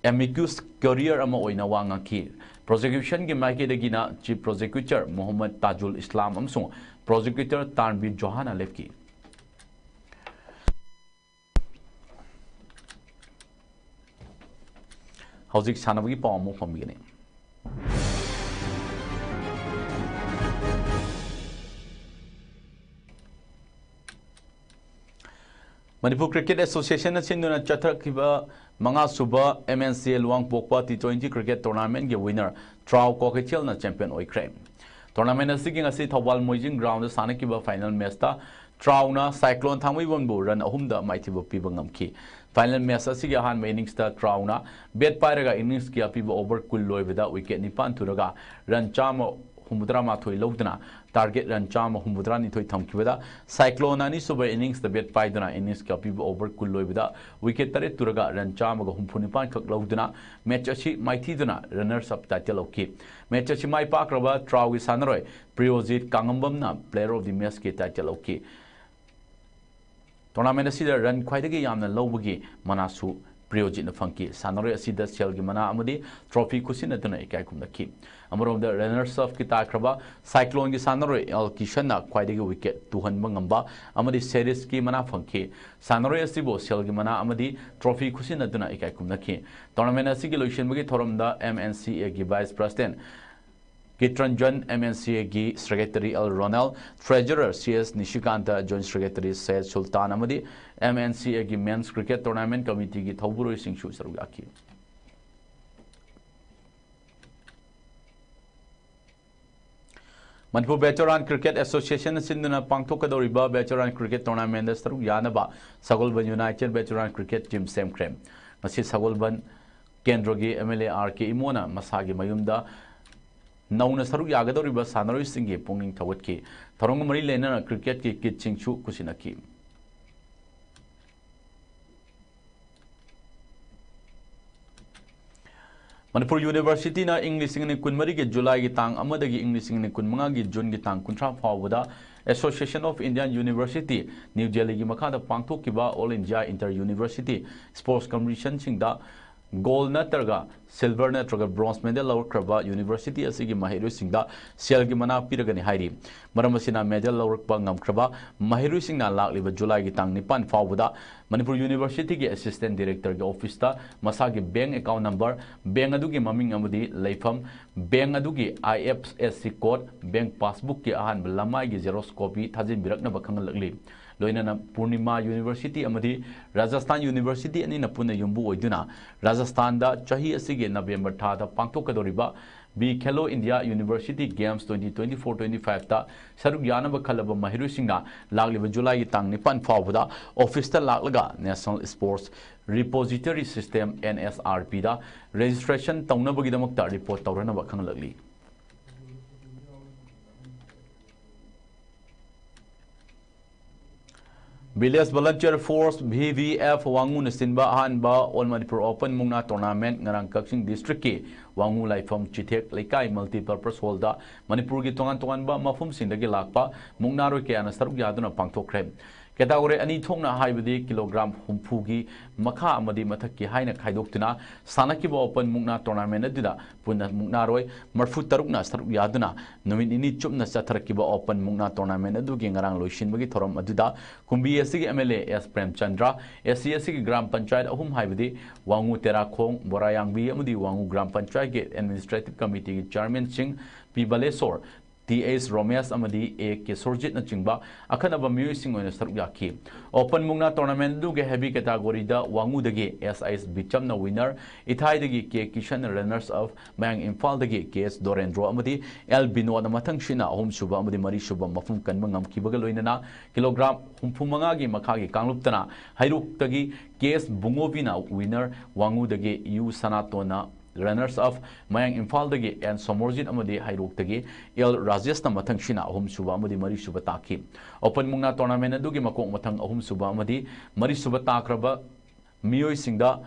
ꯑꯦꯃꯤꯀ꯭ꯌꯨꯁ ꯀ꯭ꯌꯨꯔꯤꯌꯔ ꯑꯃ ꯑꯣꯏꯅ ꯋꯥ ꯉꯥꯡꯈꯤ꯫ ꯄ꯭ꯔꯣꯁꯤꯀ꯭ꯌꯨꯁꯟꯒꯤ ꯃꯥꯏꯀꯩꯗꯒꯤꯅ ꯆꯤꯐ ꯄ꯭ꯔꯣꯁꯤꯀ꯭ꯌꯨꯇꯔ ꯃꯣꯍꯝꯃꯗ ꯇꯥꯖꯨꯜ ꯏꯁꯂꯥꯝ ꯑꯃꯁꯨꯡ ꯄ꯭ꯔꯣꯁꯤꯀ꯭ꯌꯨꯇꯔ ꯇꯥꯟꯕꯤꯔ ꯖꯣꯍꯥꯅ ꯂꯦꯞꯈꯤ꯫ ꯍꯧꯖꯤꯛ ꯁꯥꯟꯅꯕꯒꯤ ꯄꯥꯎ ꯑꯃꯨꯛ ꯐꯪꯕꯤꯒꯅꯤ꯫ ꯃꯅꯤꯄꯨꯔ ꯀ꯭ꯔꯤꯀꯦꯠ ꯑꯦꯁꯣꯁꯤꯌꯦꯁꯟꯅ ꯁꯤꯟꯗꯨꯅ ꯆꯠꯊꯈꯤꯕ ꯃꯉꯥꯁꯨꯕ ꯑꯦꯝ ꯑꯦꯟ ꯁꯤ ꯑꯦ ꯂꯨꯋꯥꯡꯄꯣꯛꯄ ꯇꯤ ꯇ꯭ꯋꯦꯟꯇꯤ ꯀ꯭ꯔꯤꯀꯦꯠ ꯇꯣꯔꯅꯥꯃꯦꯟꯒꯤ ꯋꯤꯟꯅꯔ ꯇ꯭ꯔꯥꯎ ꯀ꯭ꯋꯥꯀꯩꯊꯦꯜꯅ ꯆꯦꯝꯄꯤꯌꯟ ꯑꯣꯏꯈ꯭ꯔꯦ꯫ ꯇꯣꯔꯅꯥꯃꯦꯟ ꯑꯁꯤꯒꯤ ꯉꯁꯤ ꯊꯧꯕꯥꯜ ꯃꯣꯏꯖꯤꯡ ꯒ꯭ꯔꯥꯎꯟꯗ ꯁꯥꯟꯅꯈꯤꯕ ꯐꯥꯏꯅꯦꯜ ꯃꯦꯆꯇ ꯇ꯭ꯔꯥꯎꯅ ꯁꯥꯏꯀ꯭ꯂꯣꯟ ꯊꯥꯡꯃꯩꯕꯟꯕꯨ ꯔꯟ ꯑꯍꯨꯝꯗ ꯃꯥꯏꯊꯤꯕ ꯄꯤꯕ ꯉꯝꯈꯤ꯫ Final match ꯑꯁꯤꯒꯤ ꯑꯍꯥꯟꯕ inningsꯇ ꯇ꯭ꯔꯥꯎꯅ bat ꯄꯥꯏꯔꯒ inningsꯀꯤ ꯑꯄꯤꯕ over ꯀꯨꯟ ꯂꯣꯏꯕꯗ wicket ꯅꯤꯄꯥꯟ ꯊꯨꯔꯒ run ꯆꯥꯝꯃ ꯍꯨꯝꯐꯨꯇꯔꯥ ꯃꯥꯊꯣꯏ ꯂꯧꯗꯨꯅ target run ꯆꯥꯝꯃ ꯍꯨꯝꯐꯨꯇꯔꯥ ꯅꯤꯊꯣꯏ ꯊꯝꯈꯤꯕꯗ, Cyclone ꯑꯅꯤꯁꯨꯕ inningsꯇ bat ꯄꯥꯏꯗꯨꯅ inningsꯀꯤ ꯑꯄꯤꯕ over ꯀꯨꯟ ꯂꯣꯏꯕꯗ wicket ꯇꯔꯦꯠ ꯊꯨꯔꯒ run ꯆꯥꯝꯃꯒ ꯍꯨꯝꯐꯨ ꯅꯤꯄꯥꯟ ꯈꯛ ꯂꯧꯗꯨꯅ match ꯑꯁꯤ ꯃꯥꯏꯊꯤꯗꯨꯅ runners up title ꯂꯧꯈꯤ꯫ Match ꯑꯁꯤ ꯃꯥꯏ ꯄꯥꯛꯈ꯭ꯔꯕ ꯇ꯭ꯔꯥꯎꯒꯤ ꯁꯥꯟꯅꯔꯣꯏ ꯄ꯭ꯔꯤꯌꯣꯖꯤꯠ ꯀꯥꯉꯝꯕꯝꯅ Player of the Matchꯀꯤ title ꯂꯧꯈꯤ꯫ Tournament ꯑꯁꯤꯗ run ꯈ꯭ꯋꯥꯏꯗꯒꯤ ꯌꯥꯝꯅ ꯂꯧꯕꯒꯤ ꯃꯅꯥꯁꯨ ꯄ꯭ꯔꯤꯌꯣꯖꯤꯠꯅ ꯐꯪꯈꯤ꯫ ꯁꯥꯟꯅꯔꯣꯏ ꯑꯁꯤꯗ ꯁꯦꯜꯒꯤ ꯃꯅꯥ ꯑꯃꯗꯤ trophy ꯈꯨꯠꯁꯤꯟꯅꯗꯨꯅ ꯏꯀꯥꯏ ꯈꯨꯝꯅꯈꯤ꯫ ꯑꯃꯔꯣꯝꯗ, runners upꯀꯤ ꯇꯥꯈ꯭ꯔꯕ Cycloneꯒꯤ ꯁꯥꯟꯅꯔꯣꯏ ꯑꯦꯜ ꯀꯤꯁꯟꯅ ꯈ꯭ꯋꯥꯏꯗꯒꯤ wicket ꯇꯨꯍꯟꯕ ꯉꯝꯕ ꯑꯃꯗꯤ series ꯀꯤ ꯃꯅꯥ ꯐꯪꯈꯤ꯫ ꯁꯥꯟꯅꯔꯣꯏ ꯑꯁꯤꯕꯨ ꯁꯦꯜꯒꯤ ꯃꯅꯥ ꯑꯃꯗꯤ trophy ꯈꯨꯠꯁꯤꯟꯅꯗꯨꯅ ꯏꯀꯥꯏ ꯈꯨꯝꯅꯈꯤ꯫ Tournament ꯑꯁꯤꯒꯤ ꯂꯣꯏꯁꯤꯟꯕꯒꯤ ꯊꯧꯔꯝꯗ M N C Aꯒꯤ Vice President ꯀꯤꯇ꯭ꯔꯟꯖꯟ, M N C Aꯒꯤ Secretary L Ronel, Treasurer C S ꯅꯤꯁꯤꯀꯥꯟꯇ, Joint Secretary ꯁꯌꯦꯗ ꯁꯨꯜꯇꯥꯟ ꯑꯃꯗꯤ M N C Aꯒꯤ Men's Cricket Tournament Committeeꯒꯤ ꯊꯧꯕꯨꯔꯣꯏꯁꯤꯡꯁꯨ ꯁꯔꯨꯛ ꯌꯥꯈꯤ꯫ ꯃꯅꯤꯄꯨꯔ Veteran Cricket Association ꯁꯤꯟꯗꯨꯅ ꯄꯥꯡꯊꯣꯛꯀꯗꯧꯔꯤꯕ Veteran Cricket Tournamentꯗ ꯁꯔꯨꯛ ꯌꯥꯅꯕ ꯁꯒꯣꯜꯕꯟ United Veteran Cricket Team ꯁꯦꯝꯈ꯭ꯔꯦ꯫ ꯉꯁꯤ ꯁꯒꯣꯜꯕꯟ ꯀꯦꯟꯗ꯭ꯔꯣꯒꯤ M L A R K ꯏꯃꯣꯅ ꯃꯁꯥꯒꯤ ꯃꯌꯨꯝꯗ ꯅꯧꯅ ꯁꯔꯨꯛ ꯌꯥꯒꯗꯧꯔꯤꯕ ꯁꯥꯟꯅꯔꯣꯏꯁꯤꯡꯒꯤ ꯄꯨꯛꯅꯤꯡ ꯊꯧꯒꯠꯈꯤ꯫ ꯊꯧꯔꯝꯒ ꯃꯔꯤ ꯂꯩꯅꯅ cricketꯀꯤ kitꯁꯤꯡꯁꯨ ꯈꯨꯠꯁꯤꯟꯅꯈꯤ꯫ ꯃꯅꯤꯄꯨꯔ Universityꯅ ꯏꯪ ꯂꯤꯁꯤꯡ ꯑꯅꯤ ꯀꯨꯟꯃꯔꯤꯒꯤ ꯖꯨꯂꯥꯏꯒꯤ ꯇꯥꯡ ꯑꯃꯗꯒꯤ ꯏꯪ ꯂꯤꯁꯤꯡ ꯑꯅꯤ ꯀꯨꯟꯃꯉꯥꯒꯤ ꯖꯨꯟꯒꯤ ꯇꯥꯡ ꯀꯨꯟꯊ꯭ꯔꯥ ꯐꯥꯎꯕꯗ Association of Indian University, New Delhiꯒꯤ ꯃꯈꯥꯗ ꯄꯥꯡꯊꯣꯛꯈꯤꯕ All India Inter University Sports Competitionꯁꯤꯡꯗ gold ꯅꯠꯇ꯭ꯔꯒ silver ꯅꯠꯇ꯭ꯔꯒ bronze medal ꯂꯧꯔꯛꯈ꯭ꯔꯕ university ꯑꯁꯤꯒꯤ ꯃꯍꯩꯔꯣꯏꯁꯤꯡꯗ ꯁꯦꯜꯒꯤ ꯃꯅꯥ ꯄꯤꯔꯒꯅꯤ ꯍꯥꯏꯔꯤ꯫ ꯃꯔꯝ ꯑꯁꯤꯅ, medal ꯂꯧꯔꯛꯄ ꯉꯝꯈ꯭ꯔꯕ ꯃꯍꯩꯔꯣꯏꯁꯤꯡꯅ ꯂꯥꯛꯂꯤꯕ ꯖꯨꯂꯥꯏꯒꯤ ꯇꯥꯡ ꯅꯤꯄꯥꯟ ꯐꯥꯎꯕꯗ ꯃꯅꯤꯄꯨꯔ Universityꯒꯤ Assistant Directorꯒꯤ officeꯇ ꯃꯁꯥꯒꯤ bank account number, bank ꯑꯗꯨꯒꯤ ꯃꯃꯤꯡ ꯑꯃꯗꯤ ꯂꯩꯐꯝ, bank ꯑꯗꯨꯒꯤ I F S C code, bank passbookꯀꯤ ꯑꯍꯥꯟꯕ ꯂꯃꯥꯏꯒꯤ xerox copy ꯊꯥꯖꯤꯟꯕꯤꯔꯛꯅꯕ ꯈꯪꯍꯜꯂꯛꯂꯤ꯫ ꯂꯣꯏꯅꯅ ꯄꯨꯔꯅꯤꯃꯥ University ꯑꯃꯗꯤ ꯔꯥꯖꯁꯊꯥꯟ University ꯑꯅꯤꯅ ꯄꯨꯟꯅ ꯌꯨꯝꯕꯨ ꯑꯣꯏꯗꯨꯅ ꯔꯥꯖꯁꯊꯥꯟꯗ ꯆꯍꯤ ꯑꯁꯤꯒꯤ ꯅꯕꯦꯝꯕꯔ ꯊꯥꯗ ꯄꯥꯡꯊꯣꯛꯀꯗꯧꯔꯤꯕ B Khelo India University Games twenty twenty-four twenty-five ꯇ ꯁꯔꯨꯛ ꯌꯥꯅꯕ ꯈꯜꯂꯕ ꯃꯍꯩꯔꯣꯏꯁꯤꯡꯅ ꯂꯥꯛꯂꯤꯕ ꯖꯨꯂꯥꯏꯒꯤ ꯇꯥꯡ ꯅꯤꯄꯥꯟ ꯐꯥꯎꯕꯗ office ꯇ ꯂꯥꯛꯂꯒ National Sports Repository System, N S R P ꯗ registration ꯇꯧꯅꯕꯒꯤꯗꯃꯛꯇ report ꯇꯧꯔꯅꯕ ꯈꯪꯍꯜꯂꯛꯂꯤ꯫ Village Volunteer Force, V V F, ꯋꯥꯉꯨꯅ ꯁꯤꯟꯕ ꯑꯍꯥꯟꯕ All Manipur Open ꯃꯨꯛꯅꯥ Tournament ꯉꯔꯥꯡ ꯀꯛꯆꯤꯡ district ꯀꯤ ꯋꯥꯉꯨ ꯂꯥꯏꯐꯝ ꯆꯤꯊꯦꯛ ꯂꯩꯀꯥꯏ Multipurpose Hall ꯗ ꯃꯅꯤꯄꯨꯔꯒꯤ ꯇꯣꯉꯥꯟ ꯇꯣꯉꯥꯟꯕ ꯃꯐꯝꯁꯤꯡꯗꯒꯤ ꯂꯥꯛꯄ ꯃꯨꯛꯅꯥꯔꯣꯏ ꯀꯌꯥꯅ ꯁꯔꯨꯛ ꯌꯥꯗꯨꯅ ꯄꯥꯡꯊꯣꯛꯈ꯭ꯔꯦ꯫ Category ꯑꯅꯤ ꯊꯣꯛꯅ, ꯍꯥꯏꯕꯗꯤ kilogram ꯍꯨꯝꯐꯨꯒꯤ ꯃꯈꯥ ꯑꯃꯗꯤ ꯃꯊꯛꯀꯤ ꯍꯥꯏꯅ ꯈꯥꯏꯗꯣꯛꯇꯨꯅ ꯁꯥꯟꯅꯈꯤꯕ Open ꯃꯨꯛꯅꯥ Tournament ꯑꯗꯨꯗ ꯄꯨꯟꯅ ꯃꯨꯛꯅꯥꯔꯣꯏ ꯃꯔꯤꯐꯨ ꯇꯔꯨꯛꯅ ꯁꯔꯨꯛ ꯌꯥꯗꯨꯅ ꯅꯨꯃꯤꯠ ꯅꯤꯅꯤ ꯆꯨꯞꯅ ꯆꯠꯊꯔꯛꯈꯤꯕ Open ꯃꯨꯛꯅꯥ Tournament ꯑꯗꯨꯒꯤ ꯉꯔꯥꯡ ꯂꯣꯏꯁꯤꯟꯕꯒꯤ ꯊꯧꯔꯝ ꯑꯗꯨꯗ ꯀꯨꯝꯕꯤ ꯑꯁꯤꯒꯤ M L A S Premchandra, S C ꯑꯁꯤꯒꯤ ꯒ꯭ꯔꯥꯝ ꯄꯟꯆꯥꯌꯠ ꯑꯍꯨꯝ, ꯍꯥꯏꯕꯗꯤ ꯋꯥꯉꯨ, ꯇꯦꯔꯥꯈꯣꯡ, ꯕꯣꯔꯥꯌꯥꯡꯕꯤ ꯑꯃꯗꯤ ꯋꯥꯉꯨ ꯒ꯭ꯔꯥꯝ ꯄꯟꯆꯥꯌꯠꯀꯤ administrative committeeꯒꯤ chairmanꯁꯤꯡ ꯄꯤ ꯕꯂꯦꯁꯣꯔ, ꯇꯤ ꯑꯦꯁ ꯔꯣꯃꯦꯁ ꯑꯃꯗꯤ ꯑꯦ ꯀꯦꯁꯣꯔꯖꯤꯠꯅꯆꯤꯡꯕ ꯑꯈꯟꯅꯕ ꯃꯤꯑꯣꯏꯁꯤꯡ ꯑꯣꯏꯅ ꯁꯔꯨꯛ ꯌꯥꯈꯤ꯫ Open ꯃꯨꯛꯅꯥ Tournamentꯗꯨꯒꯤ heavy categoryꯗ ꯋꯥꯉꯨꯗꯒꯤ ꯑꯦꯁ ꯑꯩꯁ ꯕꯤꯆꯝꯅ winner, ꯏꯊꯥꯏꯗꯒꯤ ꯀꯦ ꯀꯤꯁꯟꯅ runners up, ꯃꯌꯥꯡ ꯏꯝꯐꯥꯜꯗꯒꯤ ꯀꯦ ꯑꯦꯁ ꯗꯣꯔꯦꯟꯗ꯭ꯔꯣ ꯑꯃꯗꯤ ꯑꯦꯜ ꯕꯤꯅꯣꯗꯅ ꯃꯊꯪꯁꯤꯠꯅ ꯑꯍꯨꯝꯁꯨꯕ ꯑꯃꯗꯤ ꯃꯔꯤꯁꯨꯕ ꯃꯐꯝ ꯀꯟꯕ ꯉꯝꯈꯤꯕꯒ ꯂꯣꯏꯅꯅ kilogram ꯍꯨꯝꯐꯨ ꯃꯉꯥꯒꯤ ꯃꯈꯥꯒꯤ ꯀꯥꯡꯂꯨꯞꯇꯅ ꯍꯩꯔꯣꯛꯇꯒꯤ ꯀꯦ ꯑꯦꯁ ꯕꯨꯡꯉꯣꯕꯤꯅ winner, ꯋꯥꯉꯨꯗꯒꯤ ꯌꯨ ꯁꯅꯥꯇꯣꯟꯅ runners up, ꯃꯌꯥꯡ ꯏꯝꯐꯥꯜꯗꯒꯤ ꯑꯦꯟ ꯁꯣꯃꯣꯔꯖꯤꯠ ꯑꯃꯗꯤ ꯍꯩꯔꯣꯛꯇꯒꯤ ꯑꯦꯜ ꯔꯥꯖꯦꯁꯅ ꯃꯊꯪꯁꯤꯠꯅ ꯑꯍꯨꯝꯁꯨꯕ ꯑꯃꯗꯤ ꯃꯔꯤꯁꯨꯕ ꯇꯥꯈꯤ꯫ Open ꯃꯨꯛꯅꯥ Tournament ꯑꯗꯨꯒꯤ ꯃꯀꯣꯛ ꯃꯊꯪ ꯑꯍꯨꯝꯁꯨꯕ ꯑꯃꯗꯤ ꯃꯔꯤꯁꯨꯕ ꯇꯥꯈ꯭ꯔꯕ ꯃꯤꯑꯣꯏꯁꯤꯡꯗ,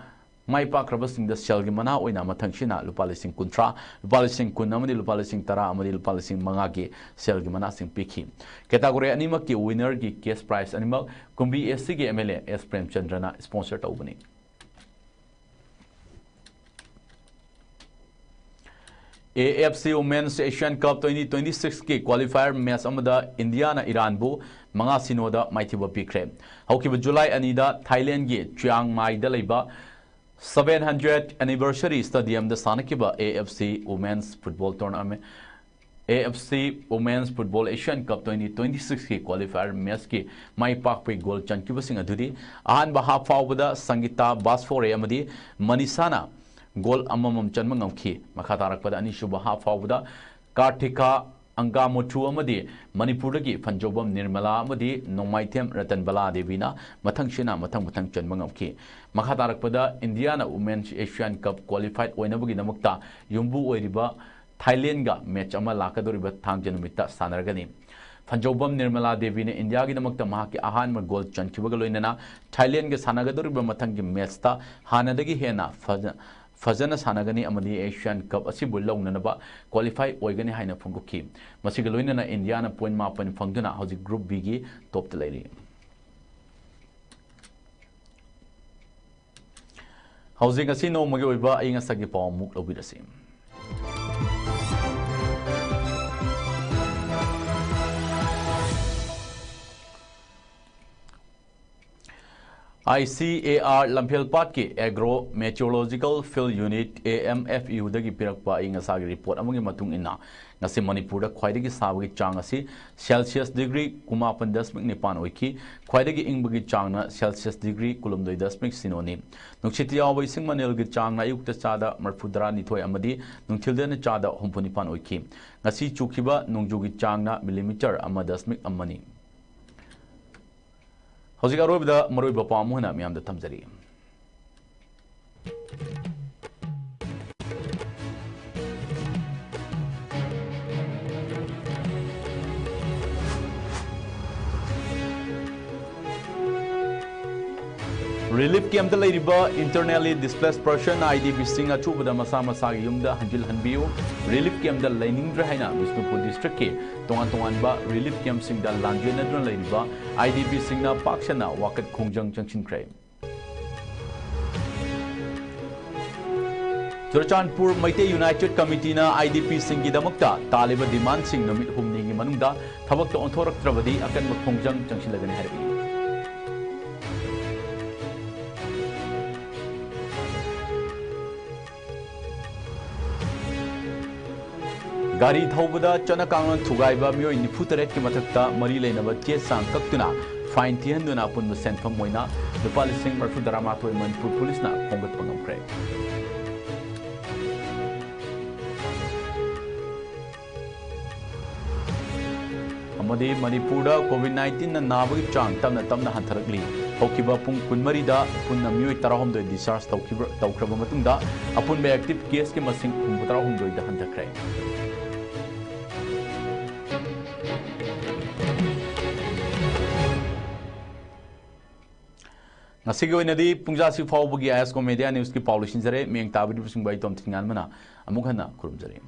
ꯃꯥꯏ ꯄꯥꯛꯈ꯭ꯔꯕꯁꯤꯡꯗ ꯁꯦꯜꯒꯤ ꯃꯅꯥ ꯑꯣꯏꯅ ꯃꯊꯪꯁꯤꯠꯅ ꯂꯨꯄꯥ ꯂꯤꯁꯤꯡ ꯀꯨꯟꯊ꯭ꯔꯥ, ꯂꯨꯄꯥ ꯂꯤꯁꯤꯡ ꯀꯨꯟ ꯑꯃꯗꯤ ꯂꯨꯄꯥ ꯂꯤꯁꯤꯡ ꯇꯔꯥ ꯑꯃꯗꯤ ꯂꯨꯄꯥ ꯂꯤꯁꯤꯡ ꯃꯉꯥꯒꯤ ꯁꯦꯜꯒꯤ ꯃꯅꯥꯁꯤꯡ ꯄꯤꯈꯤ꯫ Category ꯑꯅꯤꯃꯛꯀꯤ winnerꯒꯤ cash prize ꯑꯅꯤꯃꯛ ꯀꯨꯝꯕꯤ ꯑꯦꯁ ꯁꯤꯒꯤ M L A S ꯄ꯭ꯔꯦꯝꯆꯟꯗ꯭ꯔꯅ sponsor ꯇꯧꯕꯅꯤ꯫ A F C Women's Asian Cup twenty twenty-sixꯀꯤ qualifier match ꯑꯃꯗ ꯏꯟꯗꯤꯌꯥꯅ ꯏꯔꯥꯟꯕꯨ ꯃꯉꯥ ꯁꯤꯅꯣꯗ ꯃꯥꯏꯊꯤꯕ ꯄꯤꯈ꯭ꯔꯦ꯫ ꯍꯧꯈꯤꯕ ꯖꯨꯂꯥꯏ ꯑꯅꯤꯗ ꯊꯥꯏꯂꯦꯟꯒꯤ ꯆꯤꯌꯥꯡ ꯃꯥꯏꯗ ꯂꯩꯕ seven hundred anniversary stadiumꯗ ꯁꯥꯟꯅꯈꯤꯕ A F C Women's Football Tournament, A F C Women's Football Asian Cup twenty twenty-sixꯀꯤ qualifier matchꯀꯤ my ꯄꯥꯛꯄꯒꯤ goal ꯆꯟꯈꯤꯕꯁꯤꯡ ꯑꯗꯨꯗꯤ ꯑꯍꯥꯟꯕ half ꯐꯥꯎꯕꯗ ꯁꯪꯒꯤꯇꯥ ꯕꯥꯁꯐꯣꯔꯦ ꯑꯃꯗꯤ ꯃꯅꯤꯁꯥꯅ ꯒꯣꯜ ꯑꯃꯃꯝ ꯆꯟꯕ ꯉꯝꯈꯤ꯫ ꯃꯈꯥ ꯇꯥꯔꯛꯄꯗ ꯑꯅꯤꯁꯨꯕ ꯍꯥꯞ ꯐꯥꯎꯕꯗ ꯀꯥꯔꯊꯤꯀꯥ ꯑꯪꯒꯥꯃꯨꯊꯨ ꯑꯃꯗꯤ ꯃꯅꯤꯄꯨꯔꯗꯒꯤ ꯐꯟꯖꯧꯕꯝ ꯅꯤꯔꯃꯂꯥ ꯑꯃꯗꯤ ꯅꯣꯡꯃꯥꯏꯊꯦꯝ ꯔꯇꯟꯕꯂꯥ ꯗꯦꯕꯤꯅ ꯃꯊꯪꯁꯤꯅ ꯃꯊꯪ ꯃꯊꯪ ꯆꯟꯕ ꯉꯝꯈꯤ꯫ ꯃꯈꯥ ꯇꯥꯔꯛꯄꯗ ꯏꯟꯗꯤꯌꯥꯅ Women's Asian Cup qualified ꯑꯣꯏꯅꯕꯒꯤꯗꯃꯛꯇ ꯌꯨꯝꯕꯨ ꯑꯣꯏꯔꯤꯕ ꯊꯥꯏꯂꯦꯟꯒ ꯃꯦꯆ ꯑꯃ ꯂꯥꯛꯀꯗꯧꯔꯤꯕ ꯊꯥꯡꯖ ꯅꯨꯃꯤꯠꯇ ꯁꯥꯟꯅꯔꯒꯅꯤ꯫ ꯐꯟꯖꯧꯕꯝ ꯅꯤꯔꯃꯂꯥ ꯗꯦꯕꯤꯅ ꯏꯟꯗꯤꯌꯥꯒꯤꯗꯃꯛꯇ ꯃꯍꯥꯛꯀꯤ ꯑꯍꯥꯟꯕ ꯒꯣꯜ ꯆꯟꯈꯤꯕꯒ ꯂꯣꯏꯅꯅ ꯊꯥꯏꯂꯦꯟꯒ ꯁꯥꯟꯅꯒꯗꯧꯔꯤꯕ ꯃꯊꯪꯒꯤ ꯃꯦꯆꯇ ꯍꯥꯟꯅꯗꯒꯤ ꯍꯦꯟꯅ ꯐꯖ-, ꯐꯖꯅ ꯁꯥꯟꯅꯒꯅꯤ ꯑꯃꯗꯤ Asian Cup ꯑꯁꯤꯕꯨ ꯂꯧꯅꯅꯕ qualify ꯑꯣꯏꯒꯅꯤ ꯍꯥꯏꯅ ꯐꯣꯡꯗꯣꯛꯈꯤ꯫ ꯃꯁꯤꯒ ꯂꯣꯏꯅꯅ ꯏꯟꯗꯤꯌꯥꯅ point ꯃꯥꯄꯟ ꯐꯪꯗꯨꯅ ꯍꯧꯖꯤꯛ Group B ꯒꯤ ꯇꯣꯞꯇ ꯂꯩꯔꯤ꯫ ꯍꯧꯖꯤꯛ ꯉꯁꯤ ꯅꯣꯡꯃꯒꯤ ꯑꯣꯏꯕ ꯑꯏꯪ ꯑꯁꯥꯒꯤ ꯄꯥꯎ ꯑꯃꯨꯛ ꯂꯧꯕꯤꯔꯁꯤ꯫ I C A R ꯂꯝꯐꯦꯜꯄꯥꯠꯀꯤ Agro Meteorological Field Unit, A M F U ꯗꯒꯤ ꯄꯤꯔꯛꯄ ꯑꯏꯪ ꯑꯁꯥꯒꯤ ꯔꯤꯄꯣꯔꯠ ꯑꯃꯒꯤ ꯃꯇꯨꯡ ꯏꯟꯅ, ꯉꯁꯤ ꯃꯅꯤꯄꯨꯔꯗ ꯈ꯭ꯋꯥꯏꯗꯒꯤ ꯁꯥꯕꯒꯤ ꯆꯥꯡ ꯑꯁꯤ ꯁꯦꯜꯁꯤꯌꯁ ꯗꯤꯒ꯭ꯔꯤ ꯀꯨꯟꯃꯥꯄꯟ ꯗꯁꯃꯤꯛ ꯅꯤꯄꯥꯟ ꯑꯣꯏꯈꯤ꯫ ꯈ꯭ꯋꯥꯏꯗꯒꯤ ꯏꯪꯕꯒꯤ ꯆꯥꯡꯅ ꯁꯦꯜꯁꯤꯌꯁ ꯗꯤꯒ꯭ꯔꯤ ꯀꯨꯟꯍꯨꯝꯗꯣꯏ ꯗꯁꯃꯤꯛ ꯁꯤꯅꯣꯅꯤ꯫ ꯅꯨꯡꯁꯤꯠꯇ ꯌꯥꯎꯕ ꯏꯁꯤꯡ ꯃꯅꯤꯜꯒꯤ ꯆꯥꯡꯅ ꯑꯌꯨꯛꯇ ꯆꯥꯗ ꯃꯔꯤꯐꯨꯇꯔꯥꯅꯤꯊꯣꯏ ꯑꯃꯗꯤ ꯅꯨꯡꯊꯤꯜꯗꯅ ꯆꯥꯗ ꯍꯨꯝꯐꯨꯅꯤꯄꯥꯟ ꯑꯣꯏꯈꯤ꯫ ꯉꯁꯤ ꯆꯨꯈꯤꯕ ꯅꯣꯡꯖꯨꯒꯤ ꯆꯥꯡꯅ ꯃꯤꯂꯤꯃꯤꯇꯔ ꯑꯃ ꯗꯁꯃꯤꯛ ꯑꯃꯅꯤ꯫ ꯍꯧꯖꯤꯛ ꯑꯔꯣꯏꯕꯗ ꯃꯔꯨꯑꯣꯏꯕ ꯄꯥꯎ ꯑꯃ ꯑꯣꯏꯅ ꯃꯤꯌꯥꯝꯗ ꯊꯝꯖꯔꯤ꯫ ꯔꯤꯂꯤꯐ ꯀꯦꯝꯞꯇ ꯂꯩꯔꯤꯕ internally displaced person, I D P ꯁꯤꯡ ꯑꯊꯨꯕꯗ ꯃꯁꯥ ꯃꯁꯥꯒꯤ ꯌꯨꯝꯗ ꯍꯟꯖꯤꯜꯍꯟꯕꯤꯌꯨ꯫ ꯔꯤꯂꯤꯐ ꯀꯦꯝꯞꯇ ꯂꯩꯅꯤꯡꯗ꯭ꯔꯦ ꯍꯥꯏꯅ ꯕꯤꯁꯅꯨꯄꯨꯔ ꯗꯤꯁꯇ꯭ꯔꯤꯛꯀꯤ ꯇꯣꯉꯥꯟ ꯇꯣꯉꯥꯟꯕ ꯔꯤꯂꯤꯐ ꯀꯦꯝꯞꯁꯤꯡꯗ ꯂꯥꯟꯖꯦꯟꯅꯗꯨꯅ ꯂꯩꯔꯤꯕ I D P ꯁꯤꯡꯅ ꯄꯥꯛ ꯁꯟꯅ ꯋꯥꯀꯠ ꯈꯣꯡꯖꯪ ꯆꯪꯁꯤꯟꯈ꯭ꯔꯦ꯫ ꯆꯨꯔꯆꯥꯟꯄꯨꯔ ꯃꯩꯇꯩ ꯌꯨꯅꯥꯏꯇꯦꯗ ꯀꯃꯤꯇꯤꯅ I D P ꯁꯤꯡꯒꯤꯗꯃꯛꯇ ꯇꯥꯜꯂꯤꯕ ꯗꯤꯃꯥꯟꯁꯤꯡ ꯅꯨꯃꯤꯠ ꯍꯨꯝꯅꯤꯒꯤ ꯃꯅꯨꯡꯗ ꯊꯕꯛꯇ ꯑꯣꯟꯊꯣꯔꯛꯇ꯭ꯔꯕꯗꯤ ꯑꯀꯟꯕ ꯈꯣꯡꯖꯪ ꯆꯪꯁꯤꯜꯂꯒꯅꯤ ꯍꯥꯏꯔꯛꯏ꯫ ꯒꯥꯔꯤ ꯊꯧꯕꯗ ꯆꯠꯅ ꯀꯥꯡꯂꯣꯟ ꯊꯨꯒꯥꯏꯕ ꯃꯤꯑꯣꯏ ꯅꯤꯐꯨ ꯇꯔꯦꯠꯀꯤ ꯃꯊꯛꯇ ꯃꯔꯤ ꯂꯩꯅꯕ ꯆꯦ ꯆꯥꯡ ꯀꯛꯇꯨꯅ ꯐꯥꯏꯟ ꯊꯤꯍꯟꯗꯨꯅ ꯑꯄꯨꯟꯕ ꯁꯦꯟꯐꯝ ꯑꯣꯏꯅ ꯂꯨꯄꯥ ꯂꯤꯁꯤꯡ ꯃꯔꯤꯐꯨ ꯇꯔꯥꯃꯥꯊꯣꯏ ꯃꯅꯤꯄꯨꯔ ꯄꯨꯂꯤꯁꯅ ꯈꯣꯝꯒꯠꯄ ꯉꯝꯈ꯭ꯔꯦ꯫ ꯑꯃꯗꯤ ꯃꯅꯤꯄꯨꯔꯗ COVID nineteenꯅ ꯅꯥꯕꯒꯤ ꯆꯥꯡ ꯇꯞꯅ ꯇꯞꯅ ꯍꯟꯊꯔꯛꯂꯤ꯫ ꯍꯧꯈꯤꯕ ꯄꯨꯡ ꯀꯨꯟꯃꯔꯤꯗ ꯄꯨꯟꯅ ꯃꯤꯑꯣꯏ ꯇꯔꯥꯍꯨꯝꯗꯣꯏ discharge ꯇꯧꯈꯤꯕ, ꯇꯧꯈ꯭ꯔꯕ ꯃꯇꯨꯡꯗ ꯑꯄꯨꯟꯕ active caseꯀꯤ ꯃꯁꯤꯡ ꯍꯨꯝꯐꯨꯇꯔꯥꯍꯨꯝꯗꯣꯏꯗ ꯍꯟꯊꯈ꯭ꯔꯦ꯫ ꯉꯁꯤꯒꯤ ꯑꯣꯏꯅꯗꯤ ꯄꯨꯡꯖꯥꯁꯤ ꯐꯥꯎꯕꯒꯤ ꯑꯥꯏ ꯑꯦꯁ ꯀꯣ ꯃꯦꯗꯤꯌꯥ ꯅ꯭ꯌꯨꯁꯀꯤ ꯄꯥꯎ ꯂꯣꯏꯁꯤꯟꯖꯔꯦ꯫ ꯃꯤꯠꯌꯦꯡ ꯇꯥꯕꯤꯔꯤꯕꯁꯤꯡꯕꯨ ꯑꯩ ꯇꯣꯝꯊꯤꯟ ꯉꯥꯟꯕꯅ ꯑꯃꯨꯛ ꯍꯟꯅ ꯈꯨꯔꯨꯝꯖꯔꯤ꯫